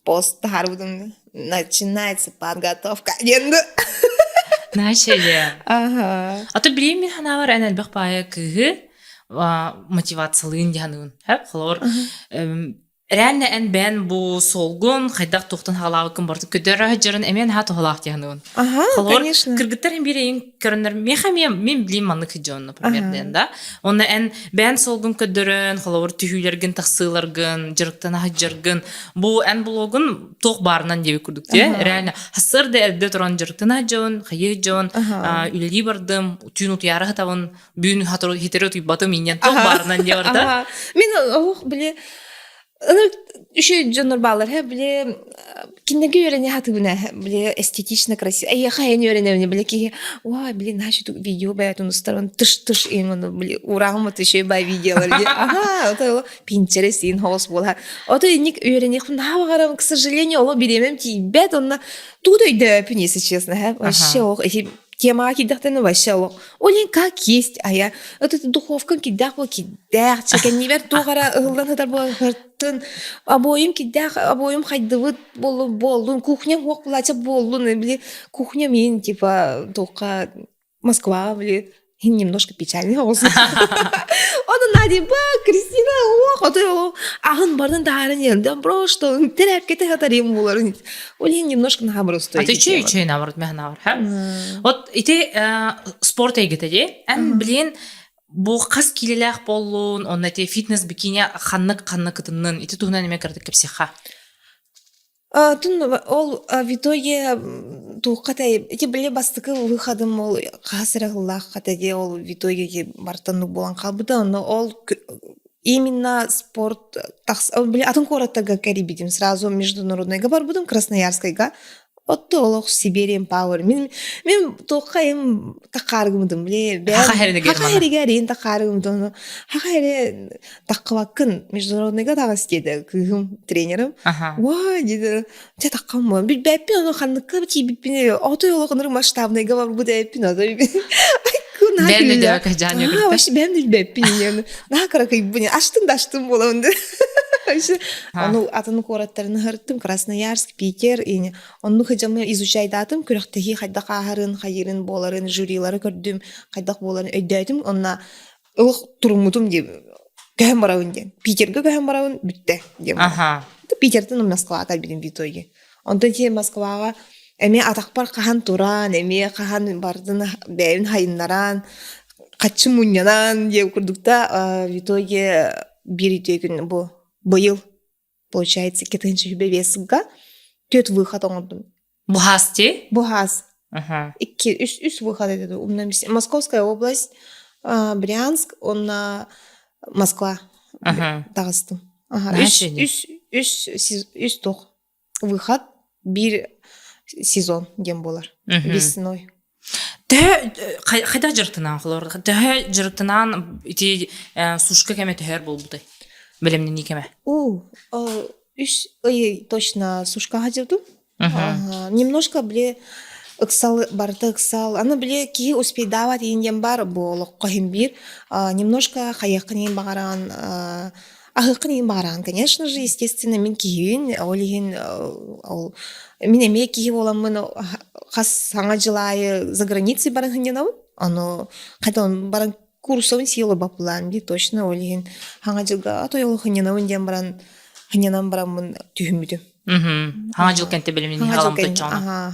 пост таһаарбытым начинается подготовка диэн Начали. Ага. А то билим мин ханаабар эн элбэх баайа кыыһы мотивациялыын диһаныгын. Хэп, холор Реально эн бэйэн бу суолгун хайдах туохтан хаалаабыккын барытын көтөрө сылдьарын эмиэ наһаа туһалаах диэхинэбин. Ага, Холобур, конечно. кыргыттар эн биир эйин көрөннөр миэхэ эмиэ мин билим маннык дьон, например, Ага. диэн да. Онно эн бэйэн суолгун көрдөрөн, холобур, түһүүлэргин, тахсыыларгын, дьарыктана сылдьаргын, бу эн блогун туох баарынан диэбит курдук дии. Ага. Реально, сарсыарда эрдэ туран дьарыктана сылдьабын, хайыы сылдьабын, Ага. үлэлии бардым, түүн утуйаары сытабын, Бүгүн хитэри утуйбатым инньэн туох Аха. баарынан диэ барда. Аха. Мин олох били үчүгэй дьоннор бааллар һэ били кинилэргэ үөрэнэ сатыыбын ээ били эстетично красиво эйиэхэ эйэн үөрэнэбин били киһи ой блин значит видео бэйэтин устарын тыш тыш именно били урааҕым үчүгэй бай видеолар ди аха ото Pinterest иин хоҕус буолар ото инник үөрэниэхпин наһаа баҕарабын к сожалению олох бириэмэм тиийбэт онно тугу да өйдөөппүн если честно һэ вообще ох темаҕа киирдэхтэринэ вообще олох Олин как есть, а я это духовкам киддэх буол киддээх, чэкэннибэр туох эрэ ыһыллан сытар буолартын, обоим киддээх, обоим хайдыбыт буоллун, буоллун, кухням хуох булаача буоллун, били кухня мин типа туохха Москва, били немножко печальный оҕус. Ону Надя, ба, Кристина, ох, ото аһын барын таһарын елден просто терәпкете хатарым буларын. Олин немножко наоборот А ты чей чей наоборот меха наоборот, ха? Вот ити спорт эйгэтэ дии. Эн билин бу хас киилэлээх буоллун, онно ити фитнес бикини ханнык ханнык кытыннын, ити туһунан эмиэ кыратык кэпсиэххэ. Тун ол в итоге туохха ити били бастакы выходым ол хас эрэ сыллаахха дии ол в итоге бартаннык буолан хаалбыта онно ол именно спорт били атын куораттарга кэрийбитим сразу международныйга барбытым Красноярскайга Отто олох Siberian Power. Мин мин туохха им таххааргымытым били Хаха хэринигэр хаха хэригэр иин таххааргымытым хаха хэри таххыбаккын международныйга таҕыс диэтэ кыыһым тренерим. Уа диэтэ дьэ таххаммын билбэппин ону ханныкка тиийбиппин отой олох ынырык масштабныйга барбыт эбиппин отой Бэм өйдөбөккө жаан вообще бэм билбэппин иньэн наһаа кыракыйбын аштым да аштым буолабын Ону атын куораттарын ыһыртым Красноярск, Питер, и оннук сыдьаммын изучайдаатым, күрэхтэһии хайдах ааһарын, хайыырын буоларын, жюрилары көрдүм, хайдах буоларын өйдөөтүм. Онно ылых туруммутум диэн көһөн барабын диэн. Питергэ көһөн барабын бүттэ диэн. Аха. Питертэн Москваҕа кэлбитим в итоге. Онтон тиийэн Москваҕа эмиэ атахпар хаһан туран, эмиэ хаһан бардын бэйэбин хайыннаран, хаччы мунньанан диэн курдук да в итоге биир үтүө күн бу быйыл получается 2005 сылга төрт выход оҥордум. Буһаас дии? Буһаас. Икки, үс, үс выход этэ умна Московская область, Брянск, онна Москва таҕыстым. Үс, үс, үс, үс туох выход биир сезон диэн буолар. Весной. Төһө хайдах дьарыктанаан холор төһө дьарыктанаан ити сушка кэмэ төһөр буолбутай? Бэлэмнэнии кэмэ. У, үс ый точно сушкаҕа дьылдым. Немножко били ыксал барыта ыксал. Аны били киһи успейдаабат иин диэн бар бу олоххо иһин биир. Немножко хайыаххын иһин баҕараҕын Аһыаххын иһин баҕараҕын, конечно же, естественно, мин киһибин, ол иһин ол мин эмиэ киһи буоламмын хас саҥа дьыл аайы за границей баран сынньанабын. Ону хотон баран курсовын сила баппылаан дии точно ол иһин хаҥа дьылга а ол сынньанабын диэн баран сынньанан бараммын түһүммүтүм. Хаҥа дьыл кэнтэ билимини халаммыта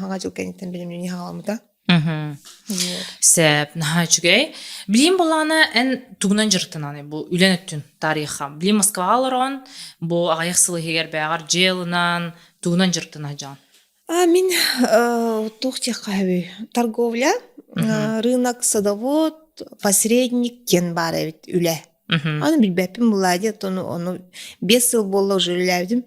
Хаҥа дьыл кэнниттэн билимини халаммыта. Сөп, наһаа үчүгэй. Билим буоллаҕына, эн тугунан дьарыктананый бу үлэн өттүн тарихха? Билим Москваҕа олорон, бу аҕыйах сыл иһигэр бэйэҕэр дьиэ ылынан, тугунан дьарыктана сылдьаҕын? А мин туох диэххэ сөбүй? Торговля, рынок, садовод, посредник диэн баар эбит үлэ. Аны билбэппин булаа диэт, ону, ону 5 сыл буолла уже үлэлээбитим.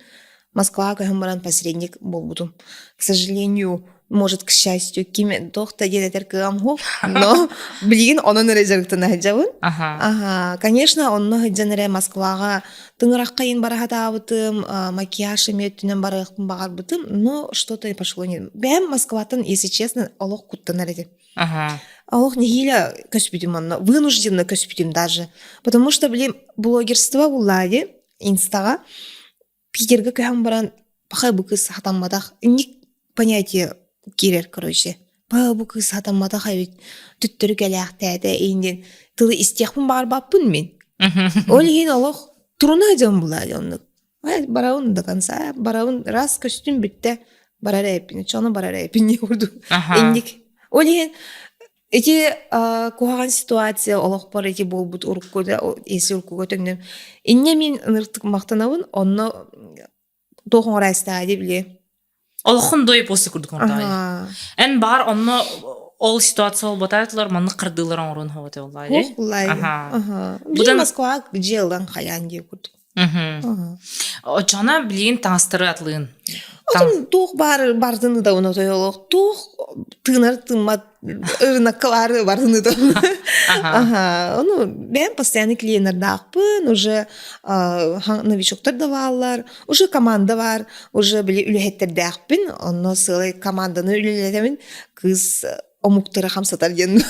Москваҕа көһөн баран посредник буолбутум. К сожалению, может, к счастью, ким туох да диэн этэр кыаҕым суох, но билигин онон эрэ дьарыктана сылдьабын. Ага, конечно, онно сылдьан эрэ Москваҕа тыҥырахха иин бара сатаабытым, макияж эмиэ өттүнэн барыахпын баҕарбытым, но что-то пошло не... Бэйэм Москваттан, если честно, олох куттанар этим. Ага. Олох нэһиилэ көспүтүм онно, вынужденно көспүтүм даже. Потому что, блин, блогерство булла инстаҕа Питергэ көһөн баран пахай бу кыыс сатамматах инник понятие киирэр короче па бу кыыс сатамматах эбит төттөрү кэлээхтээтэ иин тылы истиэхпин баҕарбаппын мин ол иһин олох туруна дьон булаа оннук барабын до конца барабын раз көстүм бүттэ барар эппин чону барар эппин не курдук инник ол иһин Ити куһаҕан ситуация олохпор ити буолбут урукку да если уруккуга төҥнөн инньэ мин ыныртык махтанабын онно туох оҥораайыстаҕа дии били Олоххун дой после курдук оҥордоҕо Эн баар онно ол ситуация буолбатаатылар маннык хардыылар оҥоруон хоҕото буоллаа дии. Аха. Билигин Москваҕа дьиэ ылан хайаан дии курдук. Оччоҕуна билигин таҥастары атылыын. Отон туох баар бардын ытабын отойолох туох тыынар тыыммат ырынакка баар бардын ытабын. Аха. Ону бэйэм постоянный клиеннардаахпын, уже новичоктар да бааллар, уже команда бар, уже били үлэһиттэрдээхпин, онно сыалай команданы үлэлэтэбин. Кыыс омуктары хамсатар диэн.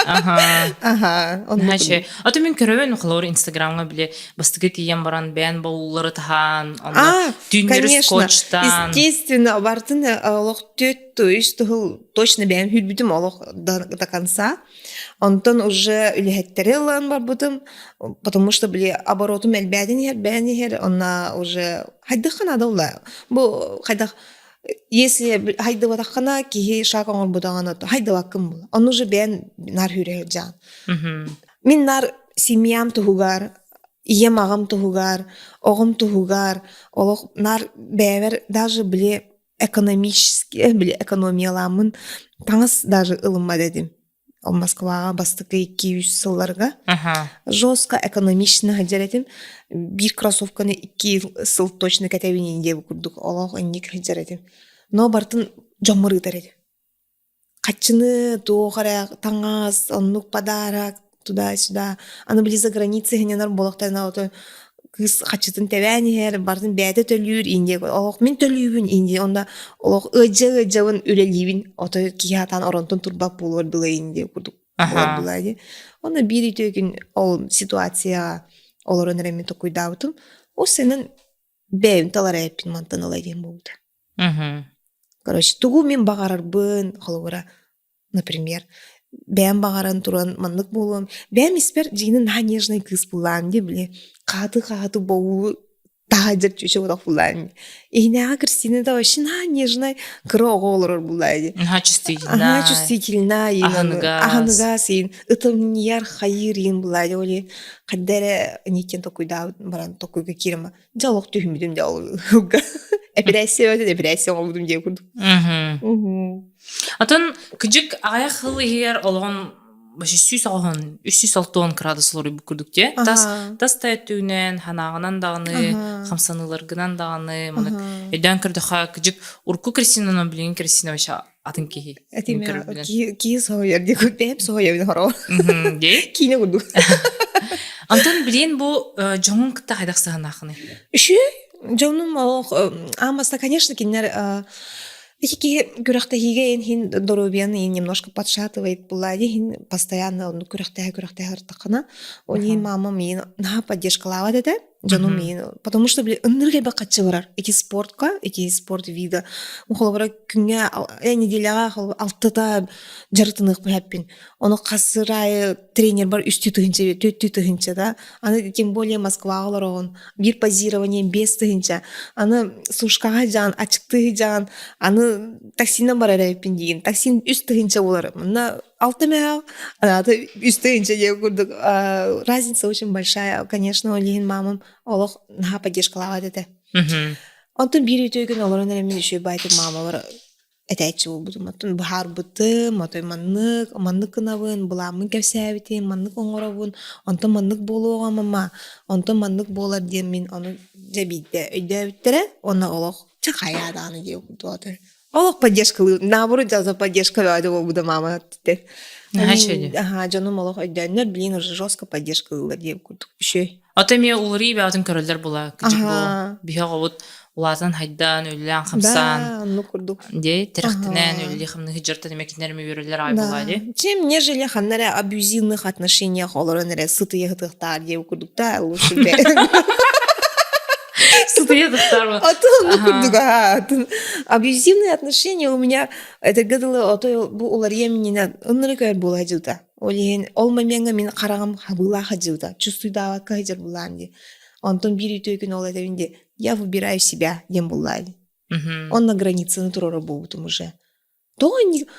Аха. Значит, а то мин көрөбүн холобур Инстаграмҥа били бастакы тиийэн баран бэйэн бауллары таһаан, онно түүннэри скотчтаан. Естественно, бартын олох төт үс тыһыл точно бэйэм хүрбүтүм олох до, до конца. Онтон уже үлэһиттэри ылан барбытым, потому что били оборотум элбээтин иһэр, бэйэн иһэр, онна уже хайдах надо ула. Бу хайдах Если хайдыбатаххына киһи шаг оҥорбутаҕына хайдыбаккын була. Ону же бэйэн наар үүрэ сылдьаҕын. Мин наар семьям туһугар, ийэм аҕам туһугар, оҕом туһугар олох наар бэйэбэр даже били экономически били экономияламмын таҥас даже ылыммат этим. Москваҕа бастакы 2-3 сылларга жестко экономично сылдьар этим. Биир кроссовканы 2 сыл точно кэтэбин диэбит курдук олох инник сылдьар этим. Но бартын дьоммор ыытар этим. Хаччыны, туох эрэ таҥас, оннук подарок, туда-сюда. Аны били за границей сынньанар буолуохтарына ото кыыс хаччытын тэбээн иһэр, бартын бэйэтэ төлүүр, индия олох мин төлүүбүн, индия онно олох ыадьа-ыадьабын үлэлиибин, ото киһи атаан оронтон турбат буолуор дылы индия курдук буолар буолаа дии. Онно биир үтүө күн ол ситуацияҕа олорон эрэ мин токуйдаабытым. Ол сэнэн бэйэм талар эппин мантан ыла диэн буолбута. Короче, тугу мин баҕарарбын, холобура, Например, бэйэм баҕаран туран маннык буолуом. Бэйэм испэр дьиҥинэн наһаа нежнай кыыс буллаам дии били хааты-хааты боулу таһаадьар чүчэ бодох буллаам. Иһинээҕи Кристина да вообще наһаа нежнай кыра оҕо олорор буллаа дии. Наһаа чувствительная. Наһаа чувствительная Аһыныгас. Аһыныгас иин ытымньыйар хайыыр иин буллаа дии оли ханна эрэ ниттен токуйдаабыт баран токуйга киирэн дьэ олох түһүммүтүм дьэ ол эпирээссийэ эбэтэр эпирээссийэ оҥорбутум диэн курдук. Атын кыдьык аҕыйах сыл иһигэр олоҕун вообще 190 360 градус олоруйбут курдук дии. Тас тас да өттүгүнэн, ханаҕынан даҕаны, хамсаныыларгынан даҕаны, маннык өйдөөн көрдөххө кыдьык урукку Кристинаны билигин Кристина вообще атын киһи. Киһи соһуйар дии бэйэм соһуйабын хороҕор. Киинэ курдук. Антон билигин бу дьоҥун кытта хайдах сыһыаннааххыный? Үчүгэй. Дьонум олох аан баста, конечно, кинилэр Ити киһи күрэхтэһиигэ иһин доруобуйаны иһин немножко подшатывает буолла иһин постоянно оннук күрэхтэһэ күрэхтэһэ ыртаххына ол иһин мамам миигин наһаа поддержкалаабат этэ. Дьонум миин, потому что, били, ынырык элбэх хаччы барар. Ити спортка, ити спорт вида. Холобура күҥҥэ, неделяҕа алтыта дьарыктаныахпын хэппин. Ону хас аайы тренер бар үстүү тыһынча, төрттүү тыһынча да. Аны тем более Москваҕа олороҕун. Биир позирование 5 тыһынча. Аны сушкаҕа дьаан, ачыктыы дьаан, аны таксинан барар эбиппин диигин. Таксин 3 тыһынча болар. Мына алта мөһөөх, анаата 3 тыһынча диэн курдук. Разница очень большая. Конечно, ол иһин мамам олох наһаа поддержкалаабат этэ. Онтон биир үтүө күн олорон эрэ мин үчүгэй баайтык мамалар этээччи буолбутум. Оттон быһаарбытым, отой маннык, маннык гынабын, былааммын кэпсээбитим, маннык оҥоробун, онтон маннык буолуоҕа мама, онтон маннык буолар диэн мин ону дьэ биирдэ өйдөөбүттэрэ уонна олох чэ хайаа даҕаны диэн курдук олох поддержкалыы наоборот за поддержка бөҕөтө буолбута мама титтэн. Аха, дьонум олох өйдөөннөр, блин, уже жестко поддержкалыылар диэн курдук үчүгэй. Ото эмиэ уларыы бэҕэтин көрөллөр була кыдьык бу биһи оҕобут улаатан хайдан үллээн хамсаан Да, оннук курдук. дии тирэхтэнэн үлли хамныһы дьартан эмэ кинилэр эмэ үөрэллэр аҕай буолаа дии. Чем нежели ханна эрэ абьюзивных отношениях олорон эрэ сытыйа сытыахтаар диэ курдук да лучше бе. Сытыйа сытыахтаар Атын оннук курдук атын абьюзивные отношения у меня это дылы ото бу уларыйа миннинэ ынныры көр буола дьылта. Ол иһин ол момеҥҥа мин хараҕым хабыылаах дьылта, чувствуйдаабакка сылдьар булаан дии. Онтон биир үтүө күн ол этэбин дии, я выбираю себя диэн буллаа дии. Он на границаны туруора буолбутум уже. Тоҕо инник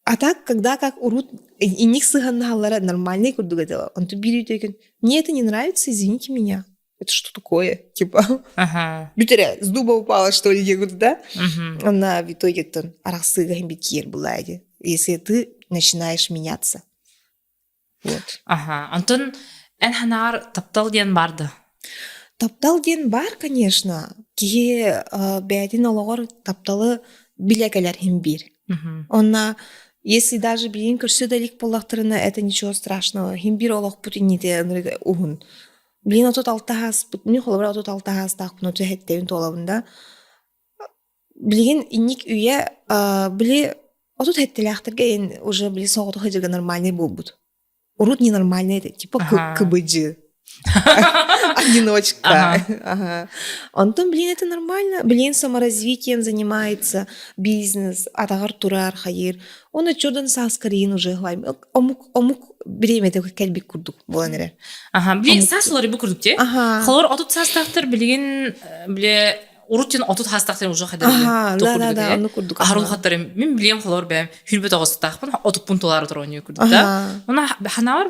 а так, когда как урут инник сыһаннаһаллара нормальный курдук этэ. Онтон биир үтүө күн мне это не нравится, извините меня. Это что такое? Типа, Ага. бүтэрэ, с дуба упала, что ли, диэн курдук, да? Мгм. Она в итоге тон арахсыыга иһин киэр булаа дии. Если ты начинаешь меняться. Вот. Аха. Онтон эн ханаар таптал диэн бар да? Таптал диэн бар, конечно. Киһи бэйэтин олоҕор тапталы билэ кэлэр иһин биир. Мгм. Онна если даже билигин көрсө да илик буоллахтарына, это ничего страшного. Иһин биир олохпут иннитэ ынырык уһун. Билигин 36 ааспыт, мин холобура 36 аастаахпын, 37-ин туолабын да. Билигин инник үйэ били 37-лээхтэргэ эн уже били соҕотох сылдьарга нормальный буолбут. Урут ненормальный это, типа Ага. КБД. Одиночка. Ага. Ага. Онтон, блин, это нормально. Блин, саморазвитием занимается, бизнес, атаҕар турар, хайыр. Оны чордан сааскарыйын уже омук омук бириэмэтэ кэлбит курдук буолан эрэр. Аха, блин, Омук. саас уларыйбыт курдук дии. Аха. Холор 30 саастаахтар билигин бile урут тен 30 хаастаахтар уже хадar Аха, да, да, да, ону курдук. Аһарул Аха. хаттар мин билиэм холор бэм хүрбэ тоҕустаахпын отуппун тулаары туруонньу курдук да. Аха. Она ханаар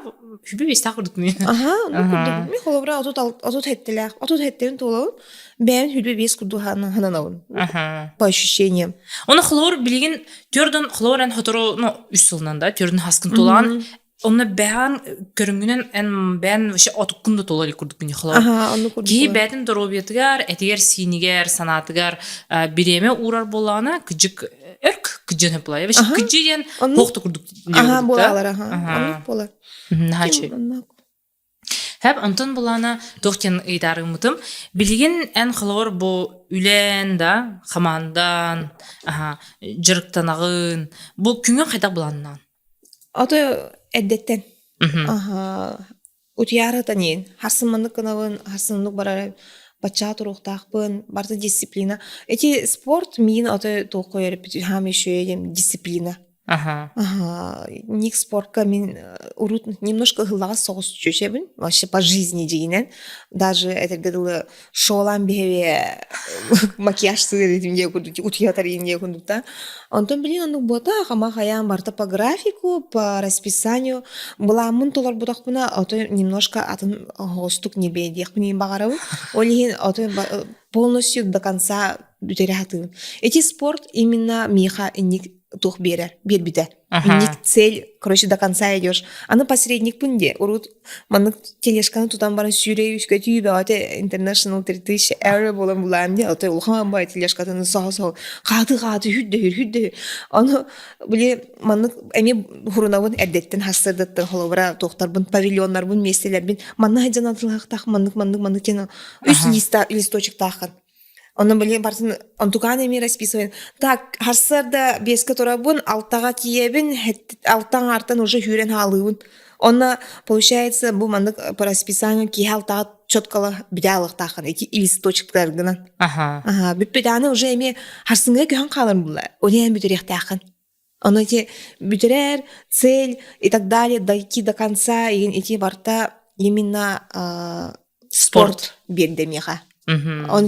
хүрбэ бестаах курдук мин. Аха, ону курдук. Аха. Мин холобура 37-лээх, 37-ин туолабын. Бэйэм хүрбэ биэс курдук хананабын. Аха. По ощущениям. Оны холор билигин төрдөн холор эн хотору ну үс сылынан да төрдөн хаскын тулаан онно бэһан көрүҥүнэн эн бээн вообще отуккун да тула илик курдук күнү холор. Аха, онну курдук. Киһи бээтин доруобуйатыгар, этигэр сиинигэр, санаатыгар бириэмэ уурар буоллаҕына кыдьык өрк кыдьын буолар. Вообще Аха. кыдьы диэн Оннук. туох да курдук диэн Аха, курдук да. буолалар, аха. Аха. Оннук буолар. Наһаа үчүгэй. Оннук. Хэп онтон булаана туох диэн ыйытаарыммытым. Билигин эн холобур бу үлэн да, хамаандан, аха, дьарыктанаҕын. Бу күҥҥүн хайдах былааннаан? Ото эрдэттэн. Мгм. Аха. Утуйаары таниин. Харсын маннык гынабын, харсыннык барар баччаа туруохтаахпын, барыта дисциплина. Эти спорт миин ото туохха үөрэппит хаам еще диэн дисциплина. Аха. Ага, ник спортка мин урут немножко ыһыллаҕас соҕус чүчэбин, вообще по жизни дьигинэн. Даже этэргэ дылы шоолаан биһэбиэ макияж сыыр диэ курдук утуйатар диэ курдук да. Онтон билин оннук буотаах, ама хайаан барыта по графику, по расписанию былааммын толорбутахпына, ото немножко атын оһоҕостук небе диэхпин баҕарабын. Ол иһин ото полностью до конца бүтэрэ сатыыбын. Эти спорт именно миэхэ инник туох биэрэр, биэрбитэ. Инник цель, короче, до конца идешь. Аны посредникпын де. Урут маннык тележканы тутан баран сүүрэ үскөтүү бөҕөтө International 3000 era буолан булаам де. Ото улахан бай тележкатын соһо-соһо хааты-хааты хүддөһүр хүддөһүр. Ону били маннык эмиэ хурунабын эрдэттэн хассырдаттан холобура туохтарбын павильоннарбын миэстэлэрбин манна сылдьан атылаахтаах маннык маннык маннык диэн үс листа листочектааххын. Онно били барытын онтукаан эмиэ расписываем. Так, харсыарда биэскэ турабын, алтаҕа тиийэбин, алтаҥ артан уже сүүрэн хаалыыбын. Онно, получается, бу маннык по расписанию киһи алтаҕа четкала бүтэ алыктаахын ити листочктаргынан. Аха. Аха, бүппүт уже эми харсыңга көһөн хаалар булла. Оны бүтүрехтаахын. Ону ити бүтэрэр цель и так далее дойти до конца игин ити барта именно спорт биэрдэ миэхэ. Он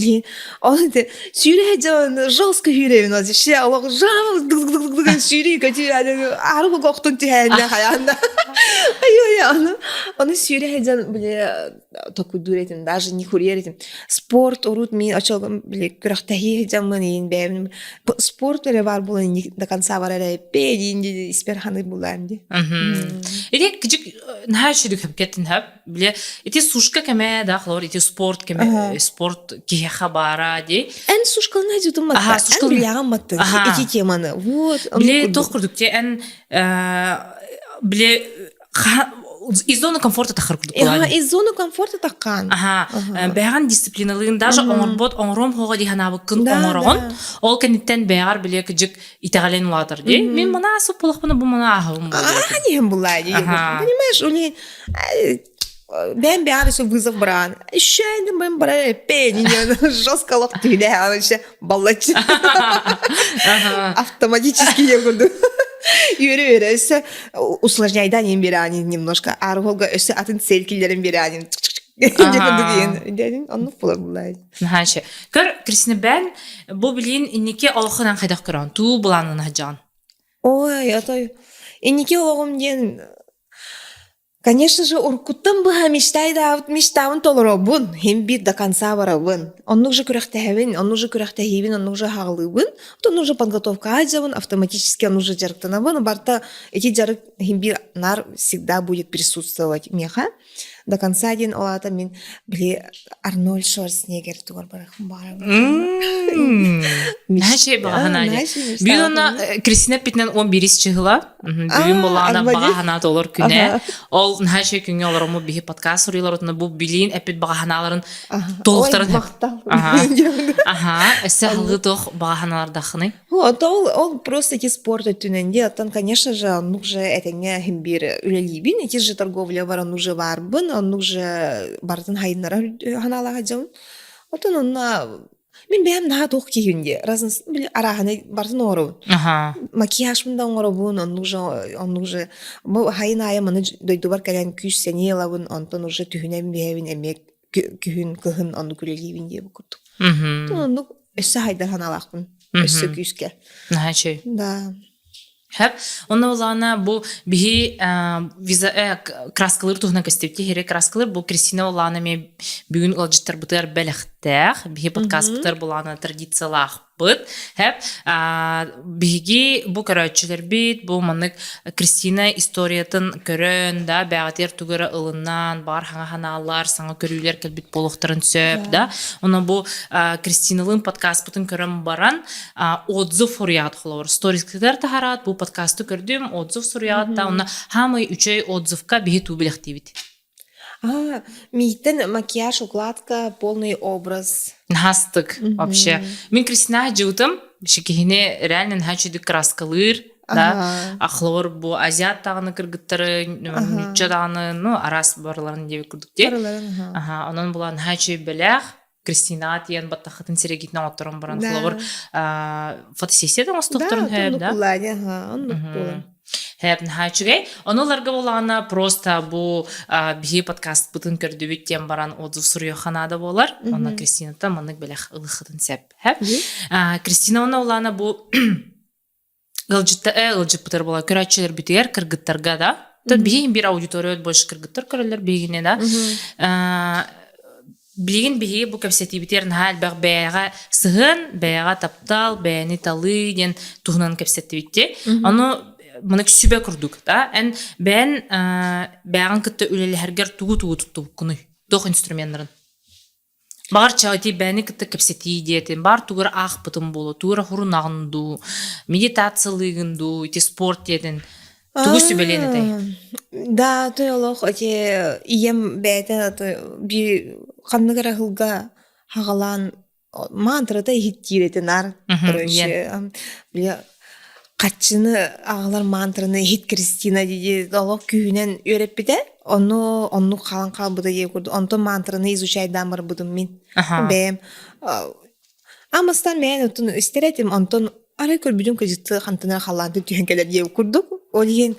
он сүүрэ дьон жестко сүүрэбин ол ше олох сүүрүү көтүү аргы охтун түһээннэ хайаанна ай аны ону сүүрэ дьон били токуйдуур этим даже не курьер этим спорт урут мин очолгом били күрэхтэһии дьаммын иин бэйэбин спорт эрэ баар буолан до конца бар эрэ пе диин испер ханы булаам ди Ити кичик наһаа үчүгэй хөпкеттин хөп биле ити сушка кеме да хлор ити спорт кеме спорт киһиэхэ баара ди эн сушкалына жутум Аха, матта эн биляган маттын ити теманы вот биле тох курдук те эн биле из зоны комфорта тахар курдук Ага, из зоны комфорта таххан. Аха, бэҕэн дисциплиналыын даже оҥорбот оҥором хоҕо дии санаабыккын оҥороҕун. Ол кэнниттэн бэҕэр биле кыдьык итэҕэлин улаатар дии. Мин мана суп болохпуна бу мана аһабым буолуо. Аха, була дии. Понимаешь, ули бэм бэҕэр еще вызов бран. Еще бэм бара пени жестко лох түйдэ вообще баллачы. Автоматически я курдук. Үөрэ-үөрэ өссө усложняйдан иин бераанин немножко арыһолга өссө атын цель киллерин бераанин оннук буолар буллай. Наһаачы. Көр, Кристина бэн бу билин инники олохунан хайдах көрөн туу буланын хаджан. Ой, отой инники олоҕум диэн Конечно же, уруккуттан быһа мечтайдаабыт мечтабын толоробун, хим биир до конца барабын. Оннук же күрэхтэһэбин, оннук же күрэхтэһиибин, оннук же хаҕылыыбын, оннук же подготовка сылдьабын, автоматически оннук же дьарыктанабын. Барта эти дьарык хим биир нар всегда будет присутствовать меха. До конца диэн ол аата мин били Арнольд Шварценеггер тугар барахым баарым. Наһаа баҕа санаа Бүгүн онно Кристина эппитинэн 11 чыһыла. Бүгүн булаана баҕа санаа толор күнэ. Ол наһаа үчүгэй күҥҥэ олороммут биһи подкаст суруйалар отуна бу билиин эппит баҕа санааларын толуктарын Аха, өссө халгы туох баҕа санаалардаххыный? Вот, ол, ол просто эти спорт өттүнэн дии, оттон, конечно же, оннук же этэҥҥэ иһин биир үлэлиибин, ити же торговля бар, оннук же баарбын, оннук же барытын хайыннара ханаалаах дьон. Оттон онно мин бэйэм наһаа туох киһибин дии, разын били арааһынай барытын оҥоробун. Аха. Макияжбын да оҥоробун, оннук же, оннук же бу хайын аайы маны дойдубар кэлэн күүс сэниэ ылабын, онтон уже түһүнэн биһэбин эмиэ күһүн, кыһын оннук үлэлиибин диэ бу курдук. Оннук өссө хайдар санаалаахпын. Өссө күүскэ. Наһаа үчүгэй. Да. Хэп. Онно улаана бу биһи виза краскалыр туһунан көстүбүт хире краскалыр бу Кристина улаана ме бүгүн ыалдьыттарбытыгар бэлэхтээх биһи подкастпытыгар булаана традициялаахпыт. Хэп. Биһиги бу көрөөччүлэрбит бу маннык Кристина историятын көрөн да бэҕэтиэр тугу эрэ ылынан баар хаҥа ханааллар саҥа көрүүлэр кэлбит буолуохтарын сөп да онон бу Кристиналыын подкастпытын көрөн баран отзыв суруйаат холобур сторискытыгар таһараат бу подкасты көрдүм отзыв суруйаат да онно хаамай үчүгэй отзывка биһи туу билэхтиибит А, мийтен макияж, укладка, полный образ. Наһастык вообще. Мин Кристина дьыбытым, киһини реально наһаа үчүгэй краскалыыр, да. Ахлор бу азиат даҕаны кыргыттары, нучча даҕаны, ну, араас барыларын диэбит курдук дии. Аха, онон була наһаа үчүгэй бэлээх. Кристина тиэн баттахытын сирэгитинэн отторон баран холобур фотосессия да оҥостохторун хөп да оннук буолан Хэп наһаа үчүгэй. Ону ыларга буолаҕына просто бу биһи подкастпытын көрдүбүт диэн баран отзыв суруйуохха наада буолар. Онно Кристинаттан маннык бэлэх ылыххытын сөп. Хэп. Кристина онно улаана бу ыалдьытта ыалдьыппытар буола көрөөччүлэрбитигэр кыргыттарга да биһи биир аудитория больше кыргыттар көрөллөр биһигини да билигин биһиги бу кэпсэтиибитигэр наһаа элбэх бэйэҕэ сыһыан бэйэҕэ таптал бэйэни талыы диэн туһунан кэпсэттибит дии ону маны сүбэ курдук да эн бэйэн бэйэҕин кытта үлэлэһэргэр тугу тугу туттубуккунуй туох инструменнарын Баҕар чаҕытыы бэйэни кытта кэпсэтии диэтин, баар тугу эрэ аахпытым буолуо, тугу эрэ хурунаҕын дуу, медитациялыыгын дуу, ити спорт диэтин тугу сүбэлиэн этэй? Да, той олох ити ийэм бэйэтэ той биир ханнык эрэ ыһылга хаҕалаан мантрата иһиттиир этэ наар короче били. Хаччыны аҕалар мантраны иһит Кристина дии олох күүһүнэн үөрэппитэ. Ону оннук хаалан хаалбыта дии курдук. Онтон мантраны изучайдаан барбытым мин. Бэйэм Амастан мээн оттон истэр этим, онтон арай көрбүтүм кыдьытты хантана халлаантан түһэн кэлэр диэ курдук. Ол иһин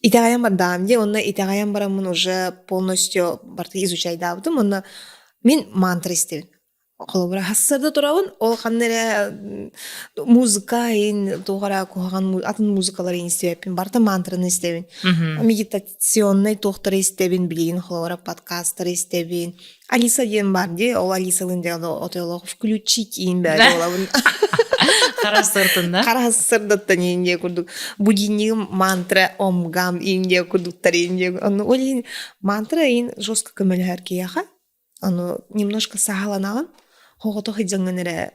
итэҕэйэн бардаам дии, онно итэҕэйэн бараммын уже полностью барыта изучайдаабытым. Онно мин мантра истэбин. Холобура, хассарда турабын, ол ханна эрэ музыка иин туох эрэ куһаҕан атын музыкалары истибэппин, барыта мантраны истэбин. Медитационнай туохтары истэбин, билигин холобура подкасттары истэбин. Алиса диэн баар дии, ол Алисалыын диэн отойлоох включить иин бэйэ буолабын. Хара сыртын да? Хара сырдаттан иин диэ курдук. Будильнигым мантра омгам иин диэ курдуктар иин диэ. Ону ол иһин мантра иин жестко көмөлөһөр киһиэхэ. Ону немножко саһаланаҕын, хоҕото сылдьаҥҥын эрэ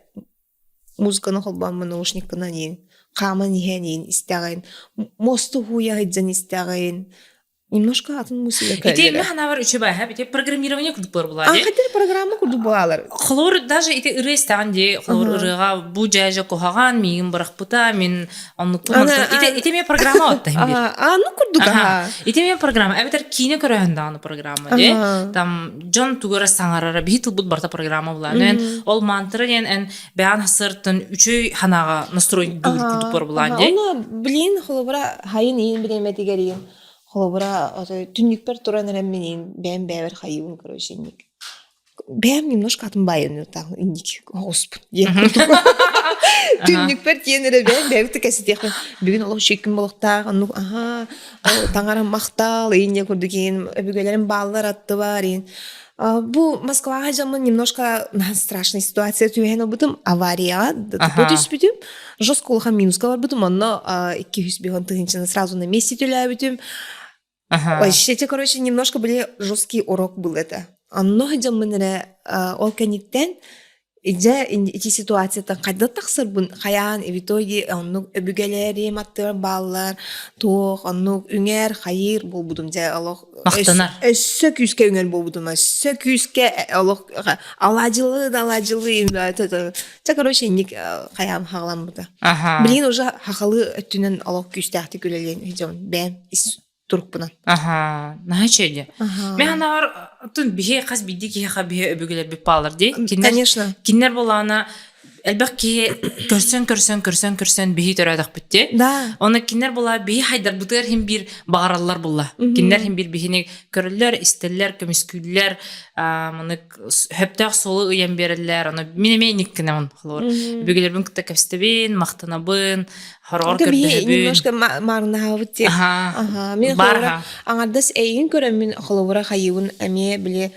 музыканы холбооммун наушниккынан иин, хааман иһэн иин истэҕин, мосту һууйа сылдьан истэҕин, немножко атын музыка Ити мин санаабар үчүгэй баһа ити программирование курдук буолар буолаа дии. Ахатыр программа курдук буолалар. Холобур даже ити ырыа истэҕин дии, холобур ырыаҕа бу дьээдьэ куһаҕан, миигин бырахпыта, мин Оннук Ити ити эмиэ программа отта иһин бир. Аны курдук аха. Ити эмиэ программа. Эбэтэр киинэ көрөһөн даҕаны программа дии. Там дьон тугу эрэ саҥарара биһи тылбыт барыта программа булаан. Эн ол мантра диэн эн бэйэҕин хасыртын үчүгэй ханаҕа настрой дуур курдук бар булаан дии. Ону блин холобура хайын иин бириэмэтигэр иин холобура түннүкпэр туран эрэммин иин бэйэм бэйэбэр хайыыбын короче инник Бэйэм немножко атын баайыныытаах инник оҕуспун диэн курдук. Түннүкпэр тиийэн эрэ бэйэм бэйэбит кэситиэхпин. Бүгүн олох үчүгэй болуктаах, оннук аһаа, таҥарам махтал, иин курдук иин өбүгэлэрим бааллар аттыбар иин. Бу Москваҕа дьоммун немножко страшная ситуация түһэн ылбытым. Аварияҕа ДТП түспүтүм. Жестко улахан минуска барбытым. Онно 205 тыһыынчаны сразу на месте төлөөбүтүм. Ага. Вообще, короче, немножко были жесткий урок был это. Онно дьоммун эрэ ол кэнниттэн дьэ ити ситуацияттан хайдах тахсарбын хайаан в итоге оннук өбүгэлэрим аттыгар бааллар туох оннук үҥэр хайыыр буолбутум дьэ олох Махтанар. өссө күүскэ үҥэр буолбутум өссө күүскэ олох алаадьылыы да алаадьылыы чэ короче инник хайаам хаҕаламмыта Ага. билигин уже хахалы өттүнэн олох күүстээхтик үлэлиэн дьон бэйэм ис турукпунан. Аха, наһаа үчүгэй. Мен анаҕар тун биһи хас биирдии киһиэхэ биһи өбүгэлэрбит баалар дии. Кинилэр Конечно. кинилэр буолаана элбэх киһи көрсөн көрсөн көрсөн көрсөн биһи төрөөтөхпүт дии. Да. Оны кинилэр була биһи хайдарбытыгар хин биир баҕараллар булла. Кинилэр хин биир биһини көрөллөр, истэллэр, көмүскүүллэр, манык хөптөөх суолу ыйан биэрэллэр. Аны мин эмиэ инниккинэмин холобур. Өбүгэлэрбин кытта кэпсэтэбин, махтанабын, Хороҕор көрдөһөбүн. Немножко маарыннаһабыт диye. Аха. Мин холобура аҥардас эйигин көрөммүн холобура хайыбын эмиэ били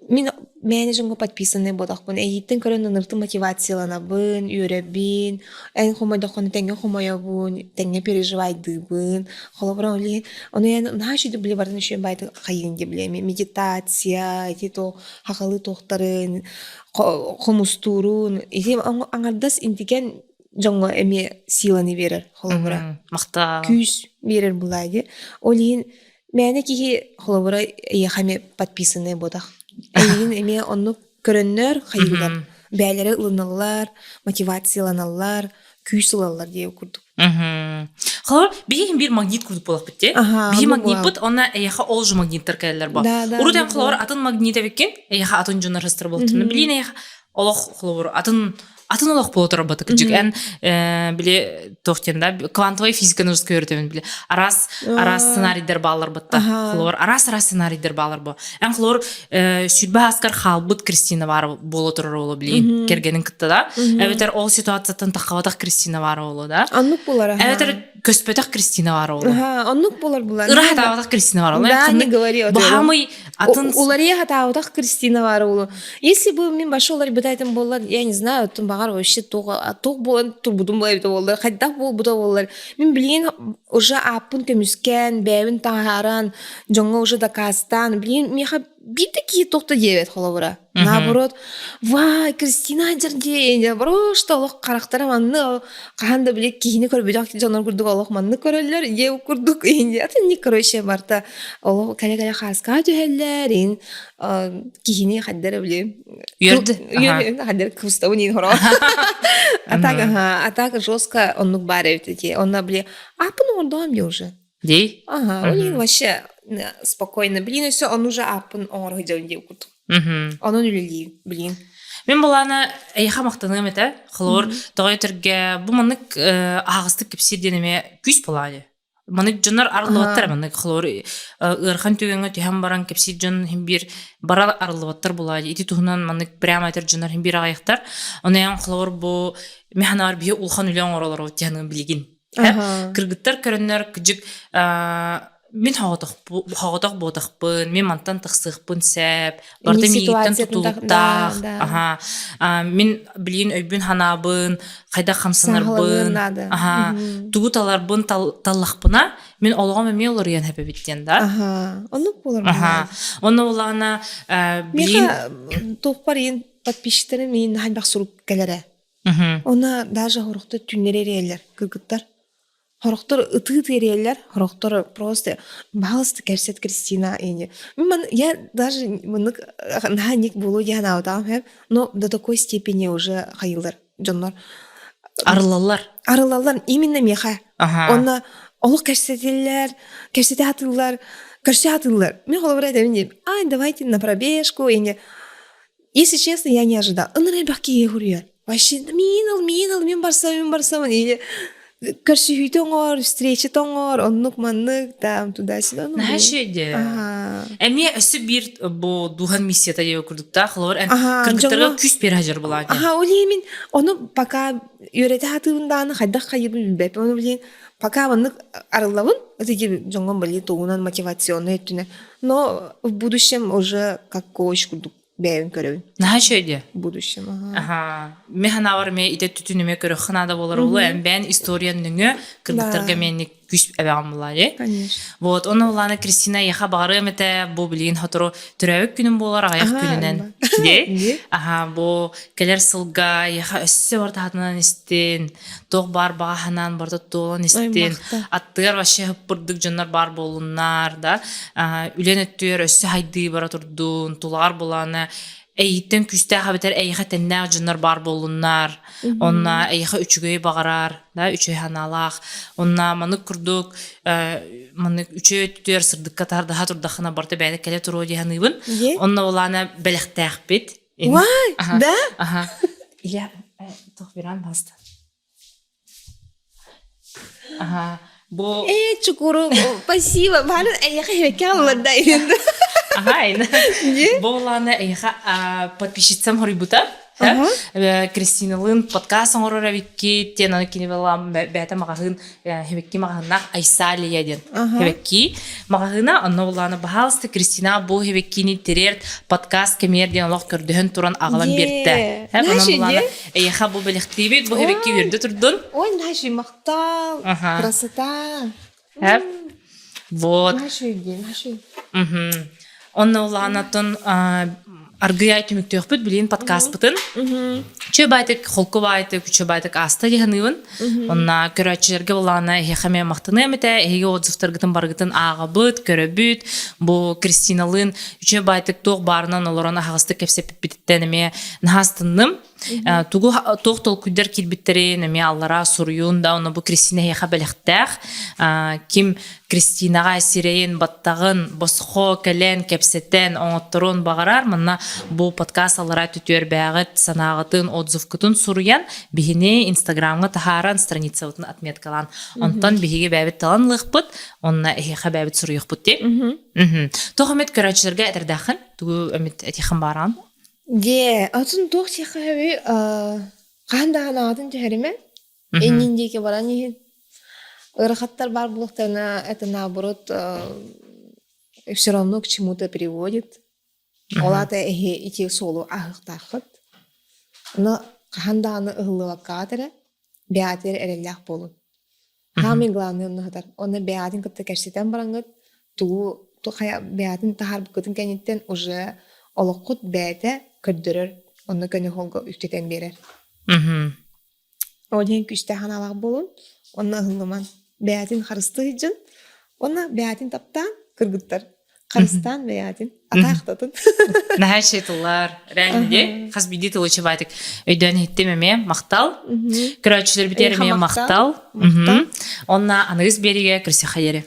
мин менеджерга подписанный буолахпын эйииттэн көрөн ынырты мотивацияланабын үөрэбин эн хомойдоххуна тэҥҥэ хомойобун тэҥҥэ переживайдыыбын холобура ону ону эн наһаа үчүгэй били барын үчүгэй баайдык хайыын диye билэ медитация ити то хахалы туохтарын хомустуурун ити аҥардас интиген дьоҥҥо эмиэ силаны биэрэр холобура махта күүс биэрэр булаа дии ол иһин мээнэ киһи холобура эйиэхэ эмиэ подписанный буотах эйигин эмиэ оннук көрөннөр хайыылар бээлэрэ ылыналлар мотивацияланаллар күүс ылаллар диэ курдук Холобур, биһи биир магнит курдук буолахпыт дии. Биһи магниппыт, онно эйиэхэ ол же магниттар кэлэллэр бо. Урут эн холобур атын магнит эбиккин, эйиэхэ атын дьоннор сыстар буолтун. Билиин эйиэхэ олох холобур атын атын олох буола турар батык дьик эн били туох диэн да квантовай физиканы ужас көрөтөбүн били араас араас сценарийдар баалар батта холобур араас араас сценарийдар баалар бо эн холобур сүрбэ ааскар хаалбыт Кристина баар буола турар ооло билигин кэргэнин кытта да эбэтэр ол ситуацияттан таххабатах Кристина баар ооло да Оннук буолар эбэтэр көспөтөх Кристина бар ооло Оннук буолар булар. Ыра хатаабатах Кристина бар ооло. Да, не говори. Бу атын... Улария хатаабатах Кристина бар ооло. Если бы мин башы олар бытайтын боллар, я не знаю, тун бағар вообще туох болан турбутум була эбит боллар, хайдах буолбута боллар. Мин билигин уже ааппын көмүскэн, бэйэбин таһааран, дьоҥҥо уже дакаастаан, билигин миэхэ Биир да киһи туох да диэбэт холобура. Наоборот, вай, Кристина Дьэргиэ, просто олох харахтара манны хаһан да били киһини көрбүтэх дьоннор курдук олох маннык көрөллөр, дьиэ курдук атын короче барта олох кэлэ-кэлэ хааскаҕа түһэллэр, ин киһини хайдара били Үөрдү. Хайдара кыбыстабын иин хоро. А так, ага, а так жестко оннук баар эбит ити. Онно били аппын оҥордоҕум дии уже. Дии? Ага, ол вообще спокойно. Блин, все, он уже аппын оҥоро сылдьабын диэн курдук. Онон үлэлиир, блин. Мин былаана эйиэхэ махтаныам этэ. Холобур, тоҕо этэргэ бу маннык аһаҕастык кэпсиир диэн эмиэ күүс буолаа Маннык дьоннор арыллыбаттар маннык холобур ыарахан түгэҥҥэ түһэн баран кэпсиир дьон иһин биир бара арыллыбаттар буолаа ити туһунан маннык прямо этэр дьоннор иһин биир аҕыйахтар. Ону эн холобур бу мин санаабар биһи улахан үлэ оҥоролоробут диэн билигин. Кыргыттар көрөннөр кыдьык мин хоҕотох буотахпын, мин мантан тахсыахпын сөп, барыта миигиттэн тутулуктаах, аха, мин билигин өйбүн ханаабын, хайдах хамсанарбын, аха, тугу таларбын таллахпына, мин олоҕум эмиэ уларыйан хэпэбит диэн да. Аха, оннук буолар. Аха, онно булаана билигин туохпар иин подписчиктарым иин хайдах сурук кэлэрэ. Она даже хорохто түннэри эрийэллэр кыргыттар. Сорохтор ытыы тиэриэллэр, сорохтор просто пожалуйста кэпсэт Кристина ини. Мин я даже маннык наһаа ник буолуо диэн аабатаҕым һэп, но до такой степени уже хайыылар дьоннор Арыллаллар. Арыллаллар именно миэхэ. Онно олох кэпсэтиллэр, кэпсэтэ сатыыллар, көрсө сатыыллар. Мин холобура этэбин диим, ай давайте на пробежку ини. Если честно, я не ожидал. Ынырай элбэх киһи суруйар. Вообще миин ыл, миин ыл, мин барсам, мин барсам. Или көрсүһүүтэ оҥор, встречата оҥор, оннук маннык, там туда-сюда. Ну, Наһаа үчүгэй Эмиэ өссө биир бу дууһан миссията диэбит курдуктаах. Холобур, эн кыргыттарга күүс биэрэ сылдьар буолаат. Аха, ол иһин ону пока үөрэтэ сатыыбын даҕаны хайдах хайыыбын билбэппин. Ону билигин пока маннык арыллабын. Это дьоҥҥо блин тугунан мотивационный өттүнэн. Но в будущем уже как коуч курдук бэйэбин көрөбүн. Наһаа үчүгэй дии. В будущем, ага. Аха. Мен ханаабар эмиэ ите түтүн эмиэ көрөххө наада буолар улуу эмбээн историян нөҥүө кыргыттарга эмиэнник күүс эбэҕин булаа дии. Конечно. Вот, онно улаана Кристина яха баҕарыам этэ бу билигин сотору төрөөбүт күнүм буолар аҕыйах күнүнэн дии. Аха, бу кэлэр сылга яха өссө бартаатынан истин, туох баар баҕа санаан барыта туолан истин, аттыгар вообще хыппырдык дьоннор баар буоллуннар да, үлэн өттүгэр өссө хайдыы бара турдун, тулаҕар булаана эйиттэн күүстээх эбэтэр эйиэхэ тэннээх дьоннор баар буоллуннар, онно эйиэхэ үчүгэй баҕарар, да, үчүгэй санаалаах, онно маннык курдук маннык үчүгэй өттүгэр сырдыкка тардаһа турдаххына барыта бэйэтэ кэлэ туруо дии саныыбын. Онно булаана бэлэхтээхпит. Why? Да? Ага. Я туох биран баста. Ага. Бу Э, чукуру, спасибо. Бары эйэхэ хевекке алларда инде. Ага, ин. Бу улаана эйэхэ подписчицам хоруйбута. Кристиналыын подкаст оҥорор эбикки диэн аны кини балам бэйэтэ маҕаһыын хебекки маҕаһыыннаах Айсалия диэн хебекки маҕаһыына онно улаана баһаалыста Кристина бу хебеккини тириэрт подкаст кэмиэр диэн олох көрдөһөн туран аҕалан биэртэ. Онон улаана эйиэхэ бу бэлэхтиибит бу хебекки үөрдэ турдун. Ой, наша махтал, красота. Вот. Онно улаанатын аргыйай түмүктүөхпүт билигин подкастпытын. Үчүгэй баайтык, холку баайтык, үчүгэй баайтык ааста дии саныыбын. Онно көрөөччүлэргэ булаана эһиэхэ эмиэ махтаныам этэ. Эһиги отзывтаргытын барыгытын ааҕабыт, көрөбүт. Бу Кристиналыын үчүгэй баайтык туох баарынан олорон аһаҕастык кэпсэппиппититтэн эмиэ наһаа астынным. Тугу туох толкуйдар киирбиттэрин эмиэ аллараа суруйун да, ону бу Кристина эһиэхэ бэлэхтээх. Ким Кристинаҕа сирэйин, баттаҕын босхо кэлэн, кэпсэтэн, оҥотторуон баҕарар, манна бу подкаст аллараа түтүөрбээҕит санааҕытын, отзывкытын суруйан, биһини Инстаграмҥа таһааран, страницабытын отметкалаан. Онтон биһиги бэйэбит талан ылыахпыт, онно эһиэхэ бэйэбит суруйуохпут дии. Туох эмит көрөөччүлэргэ этэрдээххин? Тугу эмит этиэххин баараҕын? Дьиэ, атын туох сиэххэ сөбүй? Хаһан даҕаны аҕатын түһэримэ. Иннин диэки баран иһин. Ыарахаттар баар буолуохтарына, это наоборот все равно к чему-то приводит. Ол аата эһи ити суолу аһыахтааххыт. Но хаһан даҕаны ыһыллыбаккаҕыт эрэ, бэйэҕитигэр эрэллээх буолун. Самый главный онно сытар. Онно бэйэҕитин кытта кэпсэтэн бараҥҥыт тугу Хайа бэйэтин таһаарбыккытын кэнниттэн уже олоххут бэйэтэ көрдөрөр, онно көнө холго үктэтэн биэрэр. Ол иһин күүстээх санаалаах буолун, онно ыһыллыман. Бэйэтин харыстыы сылдьын, уонна бэйэтин таптаан кыргыттар. Харыстаан бэйэтин, атаахтатын. Наһаа үчүгэй тыллар. Реально хас биирдии тылы чыбаатык өйдөөн иһиттим эмиэ махтал. Көрөөччүлэрбитигэр эмиэ махтал. Онна аныгыс биэриигэ көрсөххө диэри.